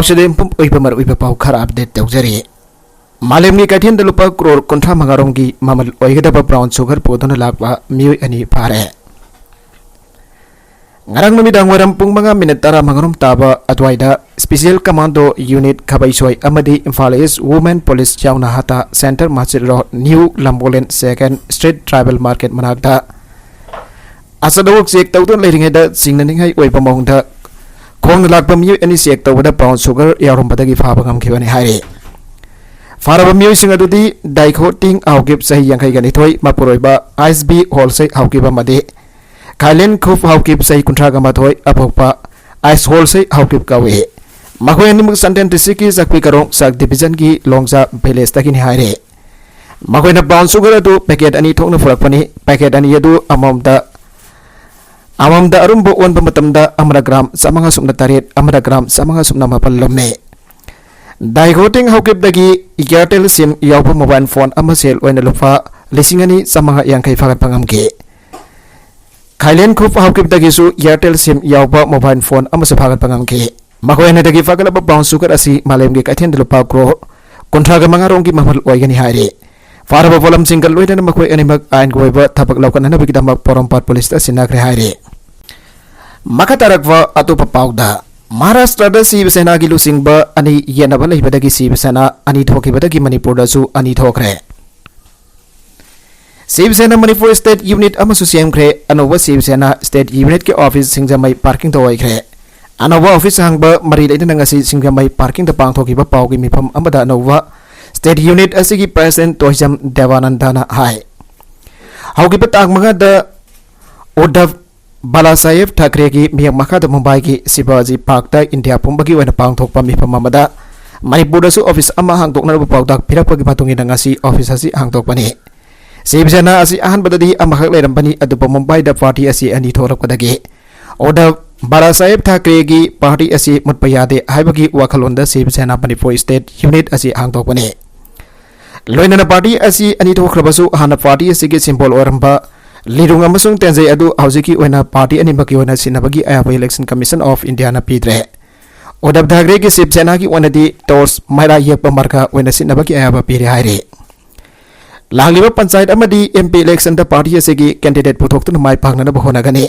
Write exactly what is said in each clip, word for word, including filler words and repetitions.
ꯑꯁꯤꯗ ꯌꯨꯝꯐꯝ ꯑꯣꯏꯕ ꯃꯔꯨꯑꯣꯏꯕ ꯄꯥꯎ ꯈꯔ ꯑꯞꯗꯦꯠ ꯇꯧꯖꯔꯤ꯫ ꯃꯥꯂꯦꯝꯒꯤ ꯀꯩꯊꯦꯜꯗ ꯂꯨꯄꯥ ꯀ꯭ꯔꯣꯔ ꯀꯨꯟꯊ꯭ꯔꯥ ꯃꯉꯥ ꯔꯣꯝꯒꯤ ꯃꯃꯜ ꯑꯣꯏꯒꯗꯕ ꯕ꯭ꯔꯥꯎꯟ ꯁꯨꯒꯔ ꯄꯨꯗꯨꯅ ꯂꯥꯛꯄ ꯃꯤꯑꯣꯏ ꯑꯅꯤ ꯐꯥꯔꯦ꯫ ꯉꯔꯥꯡ ꯅꯨꯃꯤꯗꯥꯡ ꯋꯥꯏꯔꯝ ꯄꯨꯡ ꯃꯉꯥ ꯃꯤꯅꯤꯠ ꯇꯔꯥꯃꯉꯥ ꯔꯣꯝ ꯇꯥꯕ ꯑꯗꯨꯋꯥꯏꯗ ꯁ꯭ꯄꯤꯁꯤꯌꯦꯜ ꯀꯃꯥꯟꯗꯣ ꯌꯨꯅꯤꯠ ꯈꯥꯕꯩꯁꯣꯏ ꯑꯃꯗꯤ ꯏꯝꯐꯥꯜ ꯏꯁ ꯋꯨꯃꯦꯟ ꯄꯨꯂꯤꯁ ꯌꯥꯎꯅ ꯍꯥꯇꯥ ꯁꯦꯟꯇꯔ ꯃꯥꯔꯆꯤꯠ ꯔꯣꯗ ꯅ꯭ꯌꯨ ꯂꯝꯕꯣꯂꯦꯟ ꯁꯦꯀꯦꯟ ꯁ꯭ꯇ꯭ꯔꯤꯠ ꯇ꯭ꯔꯥꯏꯕꯦꯜ ꯃꯥꯔꯀꯦꯠ ꯃꯅꯥꯛꯇ ꯑꯆꯠ ꯑꯋꯣꯛ ꯆꯦꯛ ꯇꯧꯗꯨꯅ ꯂꯩꯔꯤꯉꯩꯗ ꯆꯤꯡꯅꯅꯤꯡꯉꯥꯏ ꯑꯣꯏꯕ ꯃꯑꯣꯡꯗ ꯈꯣꯡꯅ ꯂꯥꯛꯄ ꯃꯤꯑꯣꯏ ꯑꯅꯤ ꯆꯦꯛ ꯇꯧꯕꯗ ꯕ꯭ꯔꯥꯎꯟ ꯁꯨꯒꯔ ꯌꯥꯎꯔꯝꯕꯗꯒꯤ ꯐꯥꯕ ꯉꯝꯈꯤꯕꯅꯤ ꯍꯥꯏꯔꯤ꯫ ꯐꯥꯔꯕ ꯃꯤꯑꯣꯏꯁꯤꯡ ꯑꯗꯨꯗꯤ ꯗꯥꯏꯈꯣ ꯇꯤꯡ ꯍꯥꯎꯀꯤꯞ ꯆꯍꯤ ꯌꯥꯡꯈꯩꯒ ꯅꯤꯊꯣꯏ, ꯃꯄꯨꯔꯣꯏꯕ ꯑꯥꯏꯁ ꯕꯤ ꯍꯣꯜꯁꯩ ꯍꯥꯎꯀꯤꯞ ꯑꯃꯗꯤ ꯈꯥꯏꯂꯦꯟ ꯈꯨꯞ ꯍꯥꯎꯀꯤꯞ ꯆꯍꯤ ꯀꯨꯟꯊ꯭ꯔꯥꯒ ꯃꯥꯊꯣꯏ, ꯑꯄꯣꯛꯄ ꯑꯥꯏꯁ ꯍꯣꯜꯁꯩ ꯍꯥꯎꯀꯤꯞ ꯀꯧꯏ꯫ ꯃꯈꯣꯏ ꯑꯅꯤꯃꯛ ꯆꯥꯟꯗꯦꯜ ꯗꯤꯁꯇ꯭ꯔꯤꯛꯀꯤ ꯆꯥꯛꯄꯤ ꯀꯔꯣꯡ ꯁꯕ ꯗꯤꯕꯤꯖꯟꯒꯤ ꯂꯣꯡꯖꯥ ꯚꯤꯂꯦꯖꯇꯒꯤꯅꯤ ꯍꯥꯏꯔꯤ꯫ ꯃꯈꯣꯏꯅ ꯕ꯭ꯔꯥꯎꯟ ꯁꯨꯒꯔ ꯑꯗꯨ ꯄꯦꯀꯦꯠ ꯑꯅꯤ ꯊꯣꯛꯅ ꯄꯨꯔꯛꯄꯅꯤ꯫ ꯄꯦꯀꯦꯠ ꯑꯅꯤ ꯑꯗꯨ ꯑꯃꯃꯝꯗ ꯑꯃꯃꯝꯗ ꯑꯔꯨꯝꯕ ꯑꯣꯟꯕ ꯃꯇꯝꯗ ꯑꯃꯅ ꯒ꯭ꯔꯥꯝ ꯆꯥꯝꯃꯉꯥ ꯁꯨꯞꯅ ꯇꯔꯦꯠ, ꯑꯃꯅ ꯒ꯭ꯔꯥꯝ ꯆꯥꯝꯃꯉꯥ ꯁꯨꯞꯅ ꯃꯥꯄꯜ ꯂꯨꯝꯃꯤ꯫ ꯗꯥꯏꯒꯣꯇꯤꯡ ꯍꯧꯈꯤꯕꯗꯒꯤ ꯏꯌꯥꯔꯇꯦꯜ ꯁꯤꯝ ꯌꯥꯎꯕ ꯃꯣꯕꯥꯏꯜ ꯐꯣꯟ ꯑꯃ ꯁꯦꯜ ꯑꯣꯏꯅ ꯂꯨꯄꯥ ꯂꯤꯁꯤꯡ ꯑꯅꯤ ꯆꯥꯝꯃꯉꯥ ꯌꯥꯡꯈꯩ ꯐꯥꯒꯠꯄ ꯉꯝꯈꯤ꯫ ꯈꯥꯏꯂꯦꯟ ꯈꯨꯞ ꯍꯧꯈꯤꯕꯗꯒꯤꯁꯨ ꯏꯌꯥꯔꯇꯦꯜ ꯁꯤꯝ ꯌꯥꯎꯕ ꯃꯣꯕꯥꯏꯜ ꯐꯣꯟ ꯑꯃꯁꯨ ꯐꯥꯒꯠꯄ ꯉꯝꯈꯤ꯫ ꯃꯈꯣꯏ ꯑꯅꯤꯗꯒꯤ ꯐꯥꯒꯠꯂꯕ ꯕ꯭ꯔꯥꯎꯟ ꯁꯨꯒꯔ ꯑꯁꯤ ꯃꯥꯂꯦꯝꯒꯤ ꯀꯩꯊꯦꯜꯗ ꯂꯨꯄꯥ ꯀ꯭ꯔꯣꯔ ꯀꯨꯟꯊ꯭ꯔꯥꯒ ꯃꯉꯥ ꯔꯣꯝꯒꯤ ꯃꯃꯜ ꯑꯣꯏꯒꯅꯤ ꯍꯥꯏꯔꯤ꯫ ꯐꯥꯔꯕ ꯄꯣꯠꯂꯝꯁꯤꯡꯒ ꯂꯣꯏꯅꯅ ꯃꯈꯣꯏ ꯑꯅꯤꯃꯛ ꯑꯥꯏꯟꯒꯤ ꯑꯣꯏꯕ ꯊꯕꯛ ꯂꯧꯈꯠꯅꯅꯕꯒꯤꯗꯃꯛ ꯄꯣꯔꯣꯝꯄꯥꯠ ꯄꯨꯂꯤꯁꯇ ꯁꯤꯟꯅꯈ꯭ꯔꯦ ꯍꯥꯏꯔꯤ꯫ ꯃꯈꯥ ꯇꯥꯔꯛꯄ ꯑꯇꯣꯞꯄ ꯄꯥꯎꯗ, ꯃꯍꯥꯔꯥꯁꯇ꯭ꯔꯗ ꯁꯤꯕ ꯁꯦꯅꯥꯒꯤ ꯂꯨꯆꯤꯡꯕ ꯑꯅꯤ ꯌꯦꯠꯅꯕ ꯂꯩꯕꯗꯒꯤ ꯁꯤꯕ ꯁꯦꯅꯥ ꯑꯅꯤ ꯊꯣꯛꯈꯤꯕꯗꯒꯤ ꯃꯅꯤꯄꯨꯔꯗꯁꯨ ꯑꯅꯤ ꯊꯣꯛꯈ꯭ꯔꯦ꯫ ꯁꯤꯕ ꯁꯦꯅꯥ ꯃꯅꯤꯄꯨꯔ ꯁ꯭ꯇꯦꯠ ꯌꯨꯅꯤꯠ ꯑꯃꯁꯨ ꯁꯦꯝꯈ꯭ꯔꯦ꯫ ꯑꯅꯧꯕ ꯁꯤꯕ ꯁꯦꯅꯥ ꯁ꯭ꯇꯦꯠ ꯌꯨꯅꯤꯠꯀꯤ ꯑꯣꯐꯤꯁ ꯁꯤꯡꯖꯃꯩ ꯄꯥꯔꯀꯤꯡꯗ ꯑꯣꯏꯈ꯭ꯔꯦ꯫ ꯑꯅꯧꯕ ꯑꯣꯐꯤꯁ ꯍꯥꯡꯕ ꯃꯔꯤ ꯂꯩꯅꯅ ꯉꯁꯤ ꯁꯤꯡꯖꯃꯩ ꯄꯥꯔꯀꯤꯡꯗ ꯄꯥꯡꯊꯣꯛꯈꯤꯕ ꯄꯥꯎꯒꯤ ꯃꯤꯐꯝ ꯑꯃꯗ ꯑꯅꯧꯕ ꯁ꯭ꯇꯦꯠ ꯌꯨꯅꯤꯠ ꯑꯁꯤꯒꯤ ꯄ꯭ꯔꯦꯁꯤꯗꯦꯟꯠ ꯇꯣꯏꯖꯝ ꯗꯦꯕꯥꯅꯟꯗꯅ ꯍꯥꯏ꯫ ꯍꯧꯈꯤꯕ ꯇꯥꯡ ꯃꯉꯥꯗ ꯎꯗꯙꯕ ꯕꯥꯂꯥꯁꯥꯍꯦꯕ ꯊꯥꯀ꯭ꯔꯦꯒꯤ ꯃꯤꯠꯌꯦꯡ ꯃꯈꯥꯗ ꯃꯨꯝꯕꯥꯏꯒꯤ ꯁꯤꯕꯥꯖꯤ ꯄꯥꯔꯛꯇ ꯏꯟꯗꯤꯌꯥ ꯄꯨꯝꯕꯒꯤ ꯑꯣꯏꯅ ꯄꯥꯡꯊꯣꯛꯄ ꯃꯤꯐꯝ ꯑꯃꯗ ꯃꯅꯤꯄꯨꯔꯗꯁꯨ ꯑꯣꯐꯤꯁ ꯑꯃ ꯍꯥꯡꯗꯣꯛꯅꯅꯕ ꯄꯥꯎꯇꯥꯛ ꯄꯤꯔꯛꯄꯒꯤ ꯃꯇꯨꯡ ꯏꯟꯅ ꯉꯁꯤ ꯑꯣꯐꯤꯁ ꯑꯁꯤ ꯍꯥꯡꯗꯣꯛꯄꯅꯤ꯫ ꯁꯤꯕ ꯁꯦꯅꯥ ꯑꯁꯤ ꯑꯍꯥꯟꯕꯗꯗꯤ ꯑꯃꯈꯛ ꯂꯩꯔꯝꯕꯅꯤ, ꯑꯗꯨꯕꯨ ꯃꯨꯝꯕꯥꯏꯗ ꯄꯥꯔꯇꯤ ꯑꯁꯤ ꯑꯅꯤ ꯊꯣꯛꯂꯛꯄꯗꯒꯤ ꯎꯗꯙꯕ ꯕꯥꯂꯥꯁꯥꯍꯦꯕ ꯊꯥꯀ꯭ꯔꯦꯒꯤ ꯄꯥꯔꯇꯤ ꯑꯁꯤ ꯃꯨꯠꯄ ꯌꯥꯗꯦ ꯍꯥꯏꯕꯒꯤ ꯋꯥꯈꯜꯂꯣꯟꯗ ꯁꯤꯕ ꯁꯦꯅꯥ ꯃꯅꯤꯄꯨꯔ ꯁ꯭ꯇꯦꯠ ꯌꯨꯅꯤꯠ ꯑꯁꯤ ꯍꯥꯡꯗꯣꯛꯄꯅꯤ꯫ ꯂꯣꯏꯅꯅ ꯄꯥꯔꯇꯤ ꯑꯁꯤ ꯑꯅꯤ ꯊꯣꯛꯈ꯭ꯔꯕꯁꯨ ꯍꯥꯟꯅ ꯄꯥꯔꯇꯤ ꯑꯁꯤꯒꯤ ꯁꯤꯝꯕꯣꯜ ꯑꯣꯏꯔꯝꯕ ꯂꯤꯔꯨꯡ ꯑꯃꯁꯨꯡ ꯇꯦꯟꯖꯩ ꯑꯗꯨ ꯍꯧꯖꯤꯛꯀꯤ ꯑꯣꯏꯅ ꯄꯥꯔꯇꯤ ꯑꯅꯤꯃꯛꯀꯤ ꯑꯣꯏꯅ ꯁꯤꯟꯅꯕꯒꯤ ꯑꯌꯥꯕ ꯏꯂꯦꯛꯁꯟ ꯀꯃꯤꯁꯟ ꯑꯣꯐ ꯏꯟꯗꯤꯌꯥꯅ ꯄꯤꯗ꯭ꯔꯦ꯫ ꯎꯗꯕ ꯊꯥꯀ꯭ꯔꯦꯒꯤ ꯁꯤꯕ ꯁꯦꯅꯥꯒꯤ ꯑꯣꯏꯅꯗꯤ ꯇꯣꯔꯆ ꯃꯩꯔꯥ ꯌꯦꯛꯄ ꯃꯥꯔꯀꯥ ꯑꯣꯏꯅ ꯁꯤꯖꯤꯟꯅꯕꯒꯤ ꯑꯌꯥꯕ ꯄꯤꯔꯦ ꯍꯥꯏꯔꯤ꯫ ꯂꯥꯛꯂꯤꯕ ꯄꯟꯆꯥꯌꯠ ꯑꯃꯗꯤ ꯑꯦꯝ ꯄꯤ ꯏꯂꯦꯛꯁꯟꯗ ꯄꯥꯔꯇꯤ ꯑꯁꯤꯒꯤ ꯀꯦꯟꯗꯤꯗꯦꯠ ꯄꯨꯊꯣꯛꯇꯨꯅ ꯃꯥꯏ ꯄꯥꯛꯅꯅꯕ ꯍꯣꯠꯅꯒꯅꯤ꯫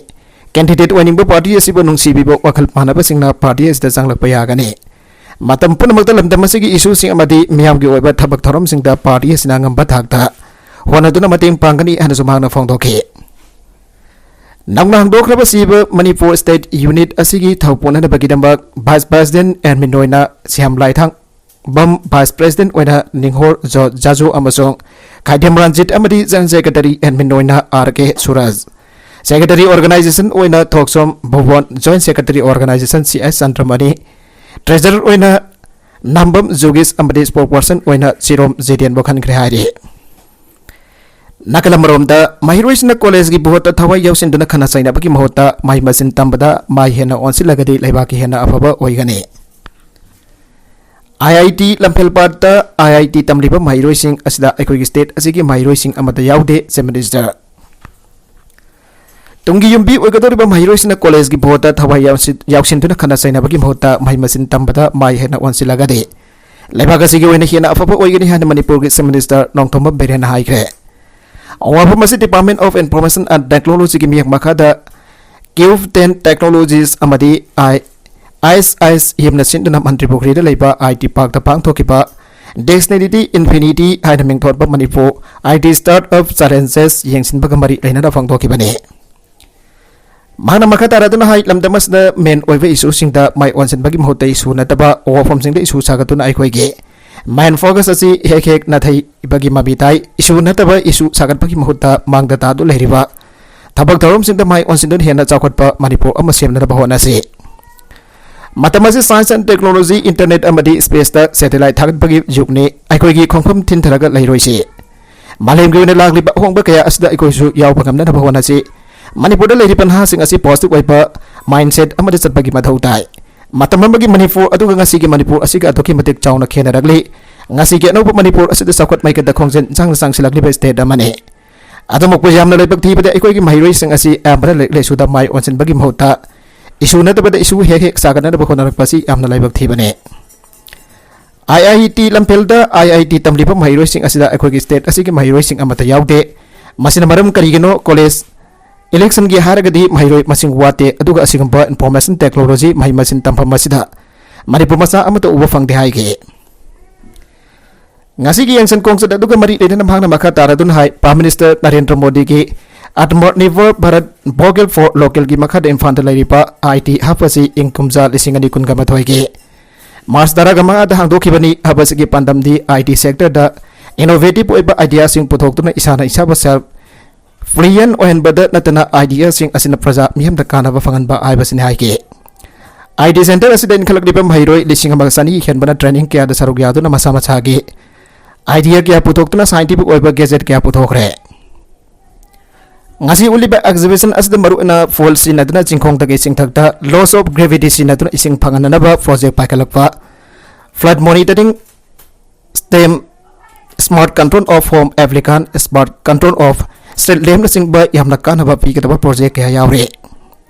ꯀꯦꯟꯗꯤꯗꯦꯠ ꯑꯣꯏꯅꯤꯡꯕ ꯄꯥꯔꯇꯤ ꯑꯁꯤꯕꯨ ꯅꯨꯡꯁꯤꯕꯤꯕ ꯋꯥꯈꯜ ꯃꯥꯟꯅꯕꯁꯤꯡꯅ ꯄꯥꯔꯇꯤ ꯑꯁꯤꯗ ꯆꯪꯂꯛꯄ ꯌꯥꯒꯅꯤ꯫ ꯃꯇꯝ ꯄꯨꯝꯅꯃꯛꯇ ꯂꯝꯗꯝ ꯑꯁꯤꯒꯤ ꯏꯁꯨꯁꯤꯡ ꯑꯃꯗꯤ ꯃꯤꯌꯥꯝꯒꯤ ꯑꯣꯏꯕ ꯊꯕꯛ ꯊꯧꯔꯝꯁꯤꯡꯗ ꯄꯥꯔꯇꯤ ꯑꯁꯤꯅ ꯑꯉꯝꯕ ꯊꯥꯛꯇ ꯍꯣꯠꯅꯗꯨꯅ ꯃꯇꯦꯡ ꯄꯥꯡꯒꯅꯤ ꯍꯥꯏꯅꯁꯨ ꯃꯍꯥꯛꯅ ꯐꯣꯡꯗꯣꯛꯈꯤ꯫ ꯅꯧꯅ ꯍꯧꯗꯣꯛꯈ꯭ꯔꯕ ꯁꯤꯕ ꯃꯅꯤꯄꯨꯔ ꯁ꯭ꯇꯦꯠ ꯌꯨꯅꯤꯠ ꯑꯁꯤꯒꯤ ꯊꯧ ꯄꯨꯅꯅꯕꯒꯤꯗꯃꯛ ꯚꯥꯏꯁ ꯄ꯭ꯔꯦꯁꯤꯗꯦꯟꯠ ꯑꯦꯗꯃꯤꯟ ꯑꯣꯏꯅ ꯁ꯭ꯌꯥꯝ ꯂꯥꯏꯊꯥꯡꯕꯝ, ꯚꯥꯏꯁ ꯄ꯭ꯔꯦꯁꯤꯗꯦꯟꯠ ꯑꯣꯏꯅ ꯅꯤꯡꯍꯣꯔ ꯖꯣ ꯖꯥꯖꯨ ꯑꯃꯁꯨꯡ ꯈꯥꯏꯗꯦꯝ ꯔꯟꯖꯤꯠ ꯑꯃꯗꯤ ꯖꯦꯅꯔꯦꯜ ꯁꯦꯀ꯭ꯔꯦꯇꯔꯤ ꯑꯦꯗꯃꯤꯟ ꯑꯣꯏꯅ R K Suraj, secretary organization ꯑꯣꯏꯅ Thokchom Bhubon, joint secretary organization C S ꯆꯟꯗ꯭ꯔꯃꯅꯤ, ꯇ꯭ꯔꯦꯖꯔꯔ ꯑꯣꯏꯅ ꯅꯥꯝꯕꯝ ꯖꯨꯒꯤꯁ ꯑꯃꯗꯤ ꯁ꯭ꯄꯣꯛꯁꯄꯔꯁꯟ ꯑꯣꯏꯅ ꯆꯤꯔꯣꯝ ꯖꯤꯇꯦꯟꯕꯨ ꯈꯟꯈ꯭ꯔꯦ ꯍꯥꯏꯔꯤ꯫ ꯅꯥꯀꯜ ꯑꯃꯔꯣꯝꯗ, ꯃꯍꯩꯔꯣꯏꯁꯤꯡꯅ ꯀꯣꯂꯦꯖꯒꯤ ꯚꯣꯠꯇ ꯊꯋꯥꯏ ꯌꯥꯎꯁꯤꯟꯗꯨꯅ ꯈꯠꯅ ꯆꯩꯅꯕꯒꯤ ꯃꯍꯨꯠꯇ ꯃꯍꯩ ꯃꯁꯤꯡ ꯇꯝꯕꯗ ꯃꯥꯏ ꯍꯦꯟꯅ ꯑꯣꯟꯁꯤꯜꯂꯒꯗꯤ ꯂꯩꯕꯥꯛꯀꯤ ꯍꯦꯟꯅ ꯑꯐꯕ ꯑꯣꯏꯒꯅꯤ꯫ ꯑꯥꯏ ꯑꯥꯏ ꯇꯤ ꯂꯝꯐꯦꯜꯄꯥꯠꯇ ꯑꯥꯏ ꯑꯥꯏ ꯇꯤ ꯇꯝꯂꯤꯕ ꯃꯍꯩꯔꯣꯏꯁꯤꯡ ꯑꯁꯤꯗ ꯑꯩꯈꯣꯏꯒꯤ ꯁ꯭ꯇꯦꯠ ꯑꯁꯤꯒꯤ ꯃꯍꯩꯔꯣꯏꯁꯤꯡ ꯑꯃꯠꯇ ꯌꯥꯎꯗꯦ, ꯆꯤꯐ ꯃꯤꯅꯤꯁꯇꯔ꯫ ꯇꯨꯡꯒꯤ ꯌꯨꯝꯕꯤ ꯑꯣꯏꯒꯗꯧꯔꯤꯕ ꯃꯍꯩꯔꯣꯏꯁꯤꯡꯅ ꯀꯣꯂꯦꯖꯒꯤ ꯚꯣꯠꯇ ꯊꯋꯥꯏ ꯌꯥꯎꯁꯤ-, ꯌꯥꯎꯁꯤꯟꯗꯨꯅ ꯈꯠꯅ ꯆꯩꯅꯕꯒꯤ ꯃꯍꯨꯠꯇ ꯃꯍꯩ ꯃꯁꯤꯡ ꯇꯝꯕꯗ ꯃꯥꯏ ꯍꯦꯟꯅ ꯑꯣꯟꯁꯤꯜꯂꯒꯗꯤ ꯂꯩꯕꯥꯛ ꯑꯁꯤꯒꯤ ꯑꯣꯏꯅ ꯍꯦꯟꯅ ꯑꯐꯕ ꯑꯣꯏꯒꯅꯤ ꯍꯥꯏꯅ ꯃꯅꯤꯄꯨꯔꯒꯤ ꯆꯤꯐ ꯃꯤꯅꯤꯁꯇꯔ ꯅꯣꯡꯊꯣꯝꯕꯝ ꯕꯤꯔꯦꯟꯅ ꯍꯥꯏꯈ꯭ꯔꯦ꯫ ꯋꯥꯐꯝ ꯑꯁꯤ ꯗꯤꯄꯥꯔꯠꯃꯦꯟ ꯑꯣꯐ ꯏꯟꯐꯣꯔꯃꯦꯁꯟ ꯑꯦꯟ ꯇꯦꯛꯅꯣꯂꯣꯖꯤꯒꯤ ꯃꯤꯠꯌꯦꯡ ꯃꯈꯥꯗ ꯀ꯭ꯌꯨꯕ ꯇꯦꯟ ꯇꯦꯛꯅꯣꯂꯣꯖꯤꯁ ꯑꯃꯗꯤ ꯑꯥꯏ ꯑꯦꯁ ꯑꯥꯏ ꯑꯦꯁ ꯍꯤꯝꯅ ꯁꯤꯟꯗꯨꯅ ꯃꯟꯇ꯭ꯔꯤ ꯄꯨꯈ꯭ꯔꯤꯗ ꯂꯩꯕ ꯑꯥꯏ ꯇꯤ ꯄꯥꯔꯛꯇ ꯄꯥꯡꯊꯣꯛꯈꯤꯕ ꯗꯦꯁꯇꯤꯅꯤꯇꯤ ꯏꯟꯐꯤꯅꯤꯇꯤ ꯍꯥꯏꯅ ꯃꯤꯡꯊꯣꯟꯕ ꯃꯅꯤꯄꯨꯔ ꯑꯥꯏ ꯇꯤ ꯁ꯭ꯇꯥꯔꯠ ꯑꯞ ꯆꯦꯂꯦꯟꯖꯦꯁ ꯌꯦꯡꯁꯤꯟꯕꯒ ꯃꯔꯤ ꯂꯩꯅꯅ ꯐꯣꯡꯗꯣꯛꯈꯤꯕꯅꯤ꯫ ꯃꯍꯥꯛꯅ ꯃꯈꯥ ꯇꯥꯔꯗꯨꯅ ꯍꯥꯏ, ꯂꯝꯗꯝ ꯑꯁꯤꯗ ꯃꯦꯟ ꯑꯣꯏꯕ ꯏꯁꯨꯁꯤꯡꯗ ꯃꯥꯏ ꯑꯣꯟꯁꯤꯟꯕꯒꯤ ꯃꯍꯨꯠꯇ ꯏꯁꯨ ꯅꯠꯇꯕ ꯋꯥꯐꯝꯁꯤꯡꯗ ꯏꯁꯨ ꯁꯥꯒꯠꯇꯨꯅ ꯑꯩꯈꯣꯏꯒꯤ ꯃꯦꯟ ꯐꯣꯀꯁ ꯑꯁꯤ ꯍꯦꯛ ꯍꯦꯛ ꯅꯥꯊꯩꯕꯒꯤ ꯃꯃꯤ ꯇꯥꯏ꯫ ꯏꯁꯨ ꯅꯠꯇꯕ ꯏꯁꯨ ꯁꯥꯒꯠꯄꯒꯤ ꯃꯍꯨꯠꯇ ꯃꯥꯡꯗ ꯇꯥꯗꯨꯅ ꯂꯩꯔꯤꯕ ꯊꯕꯛ ꯊꯧꯔꯝꯁꯤꯡꯗ ꯃꯥꯏ ꯑꯣꯟꯁꯤꯟꯗꯨꯅ ꯍꯦꯟꯅ ꯆꯥꯎꯈꯠꯄ ꯃꯅꯤꯄꯨꯔ ꯑꯃ ꯁꯦꯝꯅꯅꯕ ꯍꯣꯠꯅꯁꯤ꯫ ꯃꯇꯝ ꯑꯁꯤ ꯁꯥꯏꯟꯁ ꯑꯦꯟ ꯇꯦꯛꯅꯣꯂꯣꯖꯤ, ꯏꯟꯇꯔꯅꯦꯠ ꯑꯃꯗꯤ ꯁ꯭ꯄꯦꯁꯇ ꯁꯦꯇꯦꯂꯥꯏꯠ ꯊꯥꯒꯠꯄꯒꯤ ꯌꯨꯒꯅꯤ꯫ ꯑꯩꯈꯣꯏꯒꯤ ꯈꯣꯡꯐꯝ ꯊꯤꯟꯊꯔꯒ ꯂꯩꯔꯣꯏꯁꯤ꯫ ꯃꯥꯂꯦꯝꯒꯤ ꯑꯣꯏꯅ ꯂꯥꯛꯂꯤꯕ ꯑꯍꯣꯡꯕ ꯀꯌꯥ ꯑꯁꯤꯗ ꯑꯩꯈꯣꯏꯁꯨ ꯌꯥꯎꯕ ꯉꯝꯅꯅꯕ ꯍꯣꯠꯅꯁꯤ꯫ ꯃꯅꯤꯄꯨꯔꯗ ꯂꯩꯔꯤꯕ ꯅꯍꯥꯁꯤꯡ ꯑꯁꯤ ꯄꯣꯖꯤꯇꯤꯚ ꯑꯣꯏꯕ ꯃꯥꯏꯟꯁꯦꯠ ꯑꯃꯗ ꯆꯠꯄꯒꯤ ꯃꯊꯧ ꯇꯥꯏ꯫ ꯃꯇꯝ ꯑꯃꯒꯤ ꯃꯅꯤꯄꯨꯔ ꯑꯗꯨꯒ ꯉꯁꯤꯒꯤ ꯃꯅꯤꯄꯨꯔ ꯑꯁꯤꯒ ꯑꯗꯨꯛꯀꯤ ꯃꯇꯤꯛ ꯆꯥꯎꯅ ꯈꯦꯠꯅꯔꯛꯂꯤ꯫ ꯉꯁꯤꯒꯤ ꯑꯅꯧꯕ ꯃꯅꯤꯄꯨꯔ ꯑꯁꯤꯗ ꯆꯥꯎꯈꯠ ꯃꯥꯏꯀꯩꯗ ꯈꯣꯡꯖꯦꯜ ꯁꯥꯡꯅ ꯆꯪꯁꯤꯜꯂꯛꯂꯤꯕ ꯁ꯭ꯇꯦꯠ ꯑꯃꯅꯤ꯫ ꯑꯗꯨꯃꯛꯄꯨ ꯌꯥꯝꯅ ꯂꯥꯏꯕꯛ ꯊꯤꯕꯗꯤ ꯑꯩꯈꯣꯏꯒꯤ ꯃꯍꯩꯔꯣꯏꯁꯤꯡ ꯑꯁꯤ ꯑꯌꯥꯝꯕꯅ ꯂꯥꯏꯔꯤꯛ ꯂꯥꯏꯁꯨꯗ ꯃꯥꯏ ꯑꯣꯟꯁꯤꯟꯕꯒꯤ ꯃꯍꯨꯠꯇ ꯏꯁꯨ ꯅꯠꯇꯕꯗ ꯏꯁꯨ ꯍꯦꯛ ꯍꯦꯛ ꯁꯥꯒꯠꯅꯅꯕ ꯍꯣꯠꯅꯔꯛꯄ ꯑꯁꯤ ꯌꯥꯝꯅ ꯂꯥꯏꯕꯛ ꯊꯤꯕꯅꯦ꯫ ꯑꯥꯏ ꯑꯥꯏ ꯇꯤ ꯂꯝꯐꯦꯜꯗ ꯑꯥꯏ ꯑꯥꯏ ꯇꯤ ꯇꯝꯂꯤꯕ ꯃꯍꯩꯔꯣꯏꯁꯤꯡ ꯑꯁꯤꯗ ꯑꯩꯈꯣꯏꯒꯤ state ꯑꯁꯤꯒꯤ ꯃꯍꯩꯔꯣꯏꯁꯤꯡ ꯑꯃꯠꯇ ꯌꯥꯎꯗꯦ꯫ ꯃꯁꯤꯅ ꯃꯔꯝ ꯀꯔꯤꯒꯤꯅꯣ? College electionꯒꯤ ꯍꯥꯏꯔꯒꯗꯤ ꯃꯍꯩꯔꯣꯏ ꯃꯁꯤꯡ ꯋꯥꯠꯇꯦ, ꯑꯗꯨꯒ ꯑꯁꯤꯒꯨꯝꯕ information technology ꯃꯍꯩ ꯃꯁꯤꯡ ꯇꯝꯐꯝ ꯑꯁꯤꯗ ꯃꯅꯤꯄꯨꯔ ꯃꯆꯥ ꯑꯃꯠꯇ ꯎꯕ ꯐꯪꯗꯦ ꯍꯥꯏꯒꯦ꯫ ꯉꯁꯤꯒꯤ ꯌꯦꯡꯁꯤꯟ ꯈꯣꯡꯆꯠ ꯑꯗꯨꯒ ꯃꯔꯤ ꯂꯩꯅꯅ ꯃꯍꯥꯛꯅ ꯃꯈꯥ ꯇꯥꯔꯗꯨꯅ ꯍꯥꯏ, Prime Minister ꯅꯔꯦꯟꯗ꯭ꯔ ꯃꯣꯗꯤꯒꯤ Atmanirbhar Bharat Vocal for Localꯒꯤ ꯃꯈꯥꯗ ꯏꯝꯐꯥꯜꯗ ꯂꯩꯔꯤꯕ ꯑꯥꯏ ꯇꯤ hub ꯑꯁꯤ ꯏꯪ ꯀꯨꯝꯖꯥ ꯂꯤꯁꯤꯡ ꯑꯅꯤ ꯀꯨꯟꯒ ꯃꯥꯊꯣꯏꯒꯤ March ꯇꯔꯥꯃꯉꯥꯗ ꯍꯥꯡꯗꯣꯛꯈꯤꯕꯅꯤ꯫ Hub ꯑꯁꯤꯒꯤ ꯄꯥꯟꯗꯝꯗꯤ ꯑꯥꯏ ꯇꯤ sectorꯗ innovative ꯑꯣꯏꯕ ideaꯁꯤꯡ ꯄꯨꯊꯣꯛꯇꯨꯅ ꯏꯁꯥꯅ ꯏꯁꯥꯕꯨ self reliant ꯑꯣꯏꯍꯟꯕꯗ ꯅꯠꯇꯅ ideaꯁꯤꯡ ꯑꯁꯤꯅ ꯄ꯭ꯔꯖꯥ ꯃꯤꯌꯥꯝꯗ ꯀꯥꯟꯅꯕ ꯐꯪꯍꯟꯕ ꯍꯥꯏꯕꯁꯤꯅꯤ ꯍꯥꯏꯈꯤ꯫ ꯑꯥꯏ ꯇꯤ centre ꯑꯁꯤꯗ ꯏꯟꯈꯠꯂꯛꯂꯤꯕ ꯃꯍꯩꯔꯣꯏ ꯂꯤꯁꯤꯡ ꯑꯃꯒ ꯆꯅꯤ ꯍꯦꯟꯕꯅ training ꯀꯌꯥꯗ ꯁꯔꯨꯛ ꯌꯥꯗꯨꯅ ꯃꯁꯥ ꯃꯁꯥꯒꯤ idea ꯀꯌꯥ ꯄꯨꯊꯣꯛꯇꯨꯅ scientific ꯑꯣꯏꯕ gadget ꯀꯌꯥ ꯄꯨꯊꯣꯛꯈ꯭ꯔꯦ꯫ ꯉꯁꯤ ꯎꯠꯂꯤꯕ exhibition ꯑꯁꯤꯗ ꯃꯔꯨꯑꯣꯏꯅ ꯐꯣꯜ ꯁꯤꯖꯤꯟꯅꯗꯨꯅ ꯆꯤꯡꯈꯣꯡꯗꯒꯤ ꯆꯤꯡꯊꯛꯇ laws of gravity ꯁꯤꯖꯤꯟꯅꯗꯨꯅ ꯏꯁꯤꯡ ꯐꯪꯍꯟꯅꯅꯕ project ꯄꯥꯏꯈꯠꯂꯛꯄ, flood monitoring system, smart control of home appliance, smart control of street lampꯅꯆꯤꯡꯕ ꯌꯥꯝꯅ ꯀꯥꯟꯅꯕ ꯄꯤꯒꯗꯕ project ꯀꯌꯥ ꯌꯥꯎꯔꯤ꯫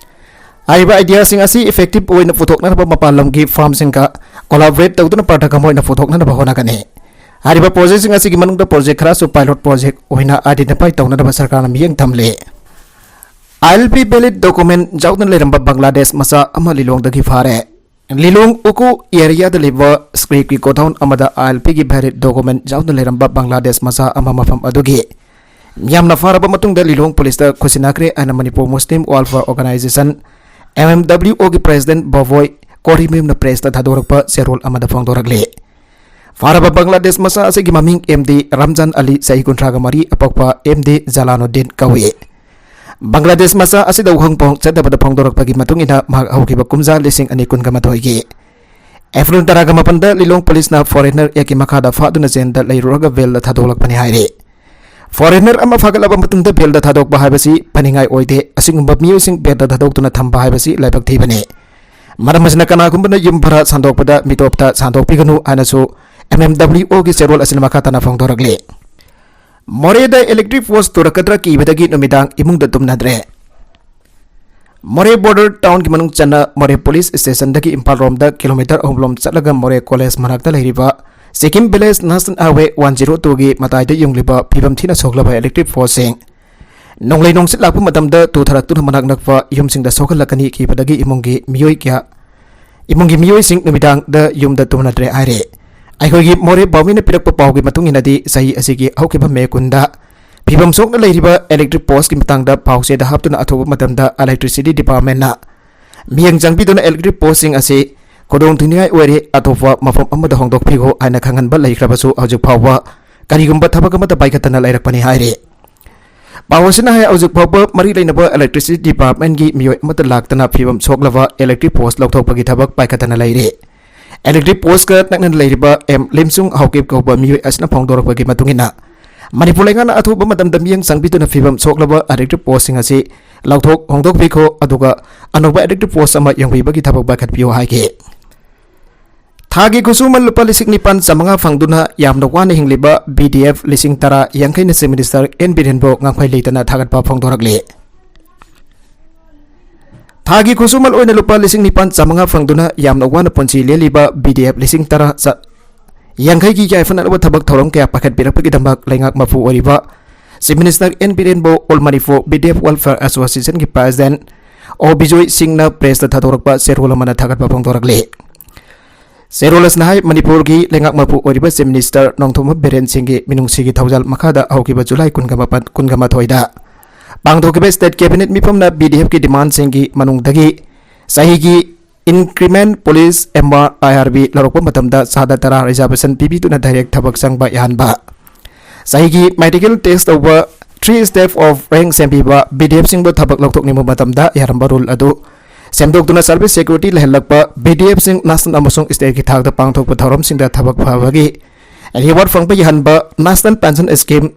ꯍꯥꯏꯔꯤꯕ ideaꯁꯤꯡ ꯑꯁꯤ effective ꯑꯣꯏꯅ ꯄꯨꯊꯣꯛꯅꯅꯕ ꯃꯄꯥꯟ ꯂꯝꯒꯤ firmꯁꯤꯡꯒ collaborate ꯇꯧꯗꯨꯅ ꯄ꯭ꯔꯊꯒꯝ ꯑꯣꯏꯅ ꯄꯨꯊꯣꯛꯅꯅꯕ ꯍꯣꯠꯅꯒꯅꯤ꯫ ꯍꯥꯏꯔꯤꯕ projectꯁꯤꯡ ꯑꯁꯤꯒꯤ ꯃꯅꯨꯡꯗ project ꯈꯔꯁꯨ pilot project ꯑꯣꯏꯅ identify ꯇꯧꯅꯅꯕ ꯁꯔꯀꯥꯔꯅ ꯃꯤꯠꯌꯦꯡ ꯊꯝꯂꯤ꯫ ꯑꯥꯏ ꯑꯦꯜ ꯄꯤ valid document ꯌꯥꯎꯗꯅ ꯂꯩꯔꯝꯕ ꯕꯪꯒ꯭ꯂꯥꯗꯦꯁ ꯃꯆꯥ ꯑꯃ ꯂꯤꯂꯣꯡꯗꯒꯤ ꯐꯥꯔꯦ꯫ ꯂꯤꯂꯣꯡ ꯎꯀꯨ areaꯗ ꯂꯩꯕ scrapꯀꯤ godown ꯑꯃꯗ ꯑꯥꯏ ꯑꯦꯜ ꯄꯤꯒꯤ valid document ꯌꯥꯎꯗꯅ ꯂꯩꯔꯝꯕ ꯕꯪꯒ꯭ꯂꯥꯗꯦꯁ ꯃꯆꯥ ꯑꯃ ꯃꯐꯝ ꯑꯗꯨꯒꯤ ꯃꯤꯌꯥꯝꯅ ꯐꯥꯔꯕ ꯃꯇꯨꯡꯗ ꯂꯤꯂꯣꯡ policeꯇ ꯈꯨꯠꯁꯤꯟꯅꯈ꯭ꯔꯦ ꯍꯥꯏꯅ Manipur Muslim Welfare Organisation, M M W O ꯒꯤ president ꯕꯣꯕꯣꯏ ꯀꯣꯔꯤꯃꯌꯨꯝꯅ pressꯇ ꯊꯥꯗꯣꯔꯛꯄ ꯆꯦꯔꯣꯜ ꯑꯃꯗ ꯐꯣꯡꯗꯣꯔꯛꯂꯤ꯫ ꯐꯥꯔꯕ ꯕꯪꯒ꯭ꯂꯥꯗꯦꯁ ꯃꯆꯥ ꯑꯁꯤꯒꯤ ꯃꯃꯤꯡ ꯑꯦꯝ ꯗꯤ ꯔꯝꯖꯥꯟ ꯑꯂꯤ, ꯆꯍꯤ ꯀꯨꯟꯊ꯭ꯔꯥꯒ ꯃꯔꯤ, ꯑꯄꯣꯛꯄ ꯑꯦꯝ ꯗꯤ ꯖꯂꯥꯅꯨꯗꯤꯟ ꯀꯧꯏ꯫ ꯕꯪꯒ꯭ꯂꯥꯗꯦꯁ ꯃꯆꯥ ꯑꯁꯤꯗ ꯎꯍꯪ ꯄꯨꯍꯪ ꯆꯠꯅꯕꯗ ꯐꯣꯡꯗꯣꯔꯛꯄꯒꯤ ꯃꯇꯨꯡ ꯏꯟꯅ ꯃꯍꯥꯛ ꯍꯧꯈꯤꯕ ꯀꯨꯝꯖꯥ ꯂꯤꯁꯤꯡ ꯑꯅꯤ ꯀꯨꯟꯒ ꯃꯥꯊꯣꯏꯒꯤ April ꯇꯔꯥꯒ ꯃꯥꯄꯟꯗ ꯂꯤꯂꯣꯡ policeꯅ Foreigner Actꯀꯤ ꯃꯈꯥꯗ ꯐꯥꯗꯨꯅ jailꯗ ꯂꯩꯔꯨꯔꯒ bailꯗ ꯊꯥꯗꯣꯛꯂꯛꯄꯅꯤ ꯍꯥꯏꯔꯤ꯫ Foreigner ꯑꯃ ꯐꯥꯒꯠꯂꯕ ꯃꯇꯨꯡꯗ bailꯗ ꯊꯥꯗꯣꯛꯄ ꯍꯥꯏꯕꯁꯤ ꯐꯅꯤꯡꯉꯥꯏ ꯑꯣꯏꯗꯦ꯫ ꯑꯁꯤꯒꯨꯝꯕ ꯃꯤꯑꯣꯏꯁꯤꯡ bailꯗ ꯊꯥꯗꯣꯛꯇꯨꯅ ꯊꯝꯕ ꯍꯥꯏꯕꯁꯤ ꯂꯥꯏꯕꯛ ꯊꯤꯕꯅꯤ꯫ ꯃꯔꯝ ꯑꯁꯤꯅ ꯀꯅꯥꯒꯨꯝꯕꯅ ꯌꯨꯝ ꯚꯔꯥ ꯁꯥꯟꯗꯣꯛꯄꯗ ꯃꯤꯇꯣꯞꯇ ꯁꯥꯟꯗꯣꯛꯄꯤꯒꯅꯨ ꯍꯥꯏꯅꯁꯨ M M W O ꯒꯤ ꯆꯦꯔꯣꯜ ꯑꯁꯤꯅ ꯃꯈꯥ ꯇꯥꯅ ꯐꯣꯡꯗꯣꯔꯛꯂꯤ꯫ ꯃꯣꯔꯦꯗ electric post ꯇꯨꯔꯛꯀꯗ꯭ꯔꯥ ꯀꯤꯕꯗꯒꯤ ꯅꯨꯃꯤꯗꯥꯡ ꯏꯃꯨꯡꯗ ꯇꯨꯝꯅꯗ꯭ꯔꯦ꯫ ꯃꯣꯔꯦ ꯕꯣꯔꯗꯔ ꯇꯥꯎꯟꯒꯤ ꯃꯅꯨꯡ ꯆꯟꯅ ꯃꯣꯔꯦ ꯄꯨꯂꯤꯁ ꯁ꯭ꯇꯦꯁꯟꯗꯒꯤ ꯏꯝꯐꯥꯜ ꯔꯣꯝꯗ ꯀꯤꯂꯣꯃꯤꯇꯔ ꯑꯍꯨꯝ ꯂꯣꯝ ꯆꯠꯂꯒ ꯃꯣꯔꯦ ꯀꯣꯂꯦꯖ ꯃꯅꯥꯛꯇ ꯂꯩꯔꯤꯕ Sikkim village national highway one zero ꯇꯨꯒꯤ ꯃꯇꯥꯏꯗ ꯌꯨꯡꯂꯤꯕ ꯐꯤꯕꯝ ꯊꯤꯅ ꯁꯣꯛꯂꯕ ꯏꯂꯦꯛꯇ꯭ꯔꯤꯛ ꯄꯣꯁꯁꯤꯡ ꯅꯣꯡꯂꯩ ꯅꯨꯡꯁꯤꯠ ꯂꯥꯛꯄ ꯃꯇꯝꯗ ꯇꯨꯊꯔꯛꯇꯨꯅ ꯃꯅꯥꯛ ꯅꯛꯄ ꯌꯨꯝꯁꯤꯡꯗ ꯁꯣꯛꯍꯜꯂꯛꯀꯅꯤ꯫ ꯀꯤꯕꯗꯒꯤ ꯏꯃꯨꯡꯒꯤ ꯃꯤꯑꯣꯏ ꯀꯌꯥ, ꯏꯃꯨꯡꯒꯤ ꯃꯤꯑꯣꯏꯁꯤꯡ ꯅꯨꯃꯤꯗꯥꯡꯗ ꯌꯨꯝꯗ ꯇꯨꯝꯅꯗ꯭ꯔꯦ ꯍꯥꯏꯔꯦ꯫ ꯑꯩꯈꯣꯏꯒꯤ ꯃꯣꯔꯦ ꯄꯥꯎꯃꯤꯅ ꯄꯤꯔꯛꯄ ꯄꯥꯎꯒꯤ ꯃꯇꯨꯡ ꯏꯟꯅꯗꯤ, ꯆꯍꯤ ꯑꯁꯤꯒꯤ ꯍꯧꯈꯤꯕ ꯃꯦ ꯀꯨꯟꯗ ꯐꯤꯕꯝ ꯁꯣꯛꯅ ꯂꯩꯔꯤꯕ ꯏꯂꯦꯛꯇ꯭ꯔꯤꯛ ꯄꯣꯁꯀꯤ ꯃꯇꯥꯡꯗ ꯄꯥꯎꯆꯦꯗ ꯍꯥꯞꯇꯨꯅ ꯑꯊꯨꯕ ꯃꯇꯝꯗ ꯏꯂꯦꯛꯇ꯭ꯔꯤꯁꯤꯇꯤ ꯗꯤꯄꯥꯔꯠꯃꯦꯟꯅ ꯃꯤꯠꯌꯦꯡ ꯆꯪꯕꯤꯗꯨꯅ ꯏꯂꯦꯛꯇ꯭ꯔꯤꯛ ꯄꯣꯁꯁꯤꯡ ꯑꯁꯤ ꯈꯨꯗꯣꯡꯊꯤꯅꯤꯡꯉꯥꯏ ꯑꯣꯏꯔꯦ, ꯑꯇꯣꯞꯄ ꯃꯐꯝ ꯑꯃꯗ ꯍꯣꯡꯗꯣꯛꯄꯤꯈꯣ ꯍꯥꯏꯅ ꯈꯪꯍꯟꯕ ꯂꯩꯈ꯭ꯔꯕꯁꯨ, ꯍꯧꯖꯤꯛ ꯐꯥꯎꯕ ꯀꯔꯤꯒꯨꯝꯕ ꯊꯕꯛ ꯑꯃꯠꯇ ꯄꯥꯏꯈꯠꯇꯅ ꯂꯩꯔꯛꯄꯅꯤ ꯍꯥꯏꯔꯤ꯫ ꯄꯥꯎ ꯑꯁꯤꯅ ꯍꯥꯏ, ꯍꯧꯖꯤꯛ ꯐꯥꯎꯕ ꯃꯔꯤ ꯂꯩꯅꯕ ꯏꯂꯦꯛꯇ꯭ꯔꯤꯁꯤꯇꯤ ꯗꯤꯄꯥꯔꯠꯃꯦꯟꯒꯤ ꯃꯤꯑꯣꯏ ꯑꯃꯠꯇ ꯂꯥꯛꯇꯅ ꯐꯤꯕꯝ ꯁꯣꯛꯂꯕ ꯏꯂꯦꯛꯇ꯭ꯔꯤꯛ ꯄꯣꯁ ꯂꯧꯊꯣꯛꯄꯒꯤ ꯊꯕꯛ ꯄꯥꯏꯈꯠꯇꯅ ꯂꯩꯔꯤ꯫ ꯏꯂꯦꯛꯇ꯭ꯔꯤꯛ ꯄꯣꯁꯀ ꯅꯛꯅꯅ ꯂꯩꯔꯤꯕ ꯑꯦꯝ ꯂꯤꯝꯁꯨꯡ ꯍꯥꯎꯀꯤꯞ ꯀꯧꯕ ꯃꯤꯑꯣꯏ ꯑꯁꯤꯅ ꯐꯣꯡꯗꯣꯔꯛꯄꯒꯤ ꯃꯇꯨꯡ ꯏꯟꯅ, ꯃꯅꯤꯄꯨꯔ ꯂꯩꯉꯥꯛꯅ ꯑꯊꯨꯕ ꯃꯇꯝꯗ ꯃꯤꯠꯌꯦꯡ ꯆꯪꯕꯤꯗꯨꯅ ꯐꯤꯕꯝ ꯁꯣꯛꯂꯕ ꯏꯂꯦꯛꯇ꯭ꯔꯤꯛ ꯄꯣꯁꯁꯤꯡ ꯑꯁꯤ ꯂꯧꯊꯣꯛ ꯍꯣꯡꯗꯣꯛꯄꯤꯈꯣ, ꯑꯗꯨꯒ ꯑꯅꯧꯕ ꯏꯂꯦꯛꯇ꯭ꯔꯤꯛ ꯄꯣꯁ ꯑꯃ ꯌꯨꯡꯕꯤꯕꯒꯤ ꯊꯕꯛ ꯄꯥꯏꯈꯠꯄꯤꯌꯨ ꯍꯥꯏꯈꯤ꯫ ꯊꯥꯒꯤ ꯈꯨꯠꯁꯨꯃꯟ ꯂꯨꯄꯥ ꯂꯤꯁꯤꯡ ꯅꯤꯄꯥꯟ ꯆꯥꯃꯉꯥ ꯐꯪꯗꯨꯅ ꯌꯥꯝꯅ ꯋꯥꯅ ꯍꯤꯡꯂꯤꯕ ꯕꯤ ꯗꯤ ꯑꯦꯐ ꯂꯤꯁꯤꯡ ꯇꯔꯥ ꯌꯥꯡꯈꯩꯅ ꯆꯤꯐ ꯃꯤꯅꯤꯁꯇꯔ ꯑꯦꯟ ꯕꯤꯔꯦꯟꯕꯨ ꯉꯥꯡꯐꯩ ꯂꯩꯇꯅ ꯊꯥꯒꯠꯄ ꯐꯣꯡꯗꯣꯔꯛꯂꯤ꯫ ꯊꯥꯒꯤ ꯈꯨꯠꯁꯨꯃꯟ ꯑꯣꯏꯅ ꯂꯨꯄꯥ ꯂꯤꯁꯤꯡ ꯅꯤꯄꯥꯟ ꯆꯥꯃꯉꯥ ꯐꯪꯗꯨꯅ ꯌꯥꯝꯅ ꯋꯥꯅ ꯄꯨꯟꯁꯤ ꯂꯦꯜꯂꯤꯕ ꯕꯤ ꯗꯤ ꯑꯦꯐ ꯂꯤꯁꯤꯡ ꯇꯔꯥ ꯆ-, ꯌꯥꯡꯈꯩꯒꯤ ꯌꯥꯏꯐꯅꯅꯕ ꯊꯕꯛ ꯊꯧꯔꯝ ꯀꯌꯥ ꯄꯥꯏꯈꯠꯄꯤꯔꯛꯄꯒꯤꯗꯃꯛ ꯂꯩꯉꯥꯛ ꯃꯄꯨ ꯑꯣꯏꯔꯤꯕ ꯆꯤꯐ ꯃꯤꯅꯤꯁꯇꯔ ꯑꯦꯟ ꯕꯤꯔꯦꯟꯕꯨ all Manipur B D F welfare ꯑꯦꯁꯣꯁꯤꯌꯦꯁꯟꯒꯤ ꯄ꯭ꯔꯦꯁꯤꯗꯦꯟꯠ ꯑꯣ ꯕꯤꯖꯣꯏ ꯁꯤꯡꯅ ꯄ꯭ꯔꯦꯁꯇ ꯊꯥꯗꯣꯔꯛꯄ ꯆꯦꯔꯣꯜ ꯑꯃꯅ ꯊꯥꯒꯠꯄ ꯐꯣꯡꯗꯣꯔꯛꯂꯤ꯫ ꯆꯦꯔꯣꯜ ꯑꯁꯤꯅ ꯍꯥꯏ, ꯃꯅꯤꯄꯨꯔꯒꯤ ꯂꯩꯉꯥꯛ ꯃꯄꯨ ꯑꯣꯏꯔꯤꯕ ꯆꯤꯐ ꯃꯤꯅꯤꯁꯇꯔ ꯅꯣꯡꯊꯣꯝꯕꯝ ꯕꯤꯔꯦꯟ ꯁꯤꯡꯒꯤ ꯃꯤꯅꯨꯡꯁꯤꯒꯤ ꯊꯧꯖꯥꯜ ꯃꯈꯥꯗ ꯍꯧꯈꯤꯕ ꯖꯨꯂꯥꯏ ꯀꯨꯟꯒ ꯃꯥꯄꯟ, ꯀꯨꯟꯒ ꯃꯥꯊꯣꯏꯗ ꯄꯥꯡꯊꯣꯛꯈꯤꯕ ꯁ꯭ꯇꯦꯠ ꯀꯦꯕꯤꯅꯦꯠ ꯃꯤꯐꯝꯅ ꯕꯤ ꯗꯤ ꯑꯦꯐꯀꯤ ꯗꯤꯃꯥꯟꯁꯤꯡꯒꯤ ꯃꯅꯨꯡꯗꯒꯤ ꯆꯍꯤꯒꯤ ꯏꯟꯀ꯭ꯔꯤꯃꯦꯟ, ꯄꯨꯂꯤꯁ, ꯑꯦꯝ ꯑꯥꯔ, ꯑꯥꯏ ꯑꯥꯔ ꯕꯤ ꯂꯧꯔꯛꯄ ꯃꯇꯝꯗ ꯆꯥꯗ ꯇꯔꯥ ꯔꯤꯖꯥꯔꯕꯦꯁꯟ ꯄꯤꯕꯤꯗꯨꯅ ꯗꯥꯏꯔꯦꯛ ꯊꯕꯛ ꯆꯪꯕ ꯌꯥꯍꯟꯕ, ꯆꯍꯤꯒꯤ ꯃꯦꯗꯤꯀꯦꯜ ꯇꯦꯁ ꯇꯧꯕ, ꯊ꯭ꯔꯤ ꯁ꯭ꯇꯦꯞ ꯑꯣꯐ ꯔꯦꯡꯛ ꯁꯦꯝꯕꯤꯕ, ꯕꯤ ꯗꯤ ꯑꯦꯐꯁꯤꯡꯕꯨ ꯊꯕꯛ ꯂꯧꯊꯣꯛꯅꯤꯡꯕ ꯃꯇꯝꯗ ꯌꯥꯔꯝꯕ ꯔꯨꯜ ꯑꯗꯨ ꯁꯦꯝꯗꯣꯛꯇꯨꯅ ꯁꯔꯚꯤꯁ ꯁꯦꯀ꯭ꯌꯨꯔꯤꯇꯤ ꯂꯩꯍꯜꯂꯛꯄ, ꯕꯤ ꯗꯤ ꯑꯦꯐꯁꯤꯡ ꯅꯦꯁꯅꯦꯜ ꯑꯃꯁꯨꯡ ꯁ꯭ꯇꯦꯠꯀꯤ ꯊꯥꯛꯇ ꯄꯥꯡꯊꯣꯛꯄ ꯊꯧꯔꯝꯁꯤꯡꯗ ꯊꯕꯛ ꯐꯕꯒꯤ ꯔꯤꯋꯥꯔꯗ ꯐꯪꯕ ꯌꯥꯍꯟꯕ, national pension scheme,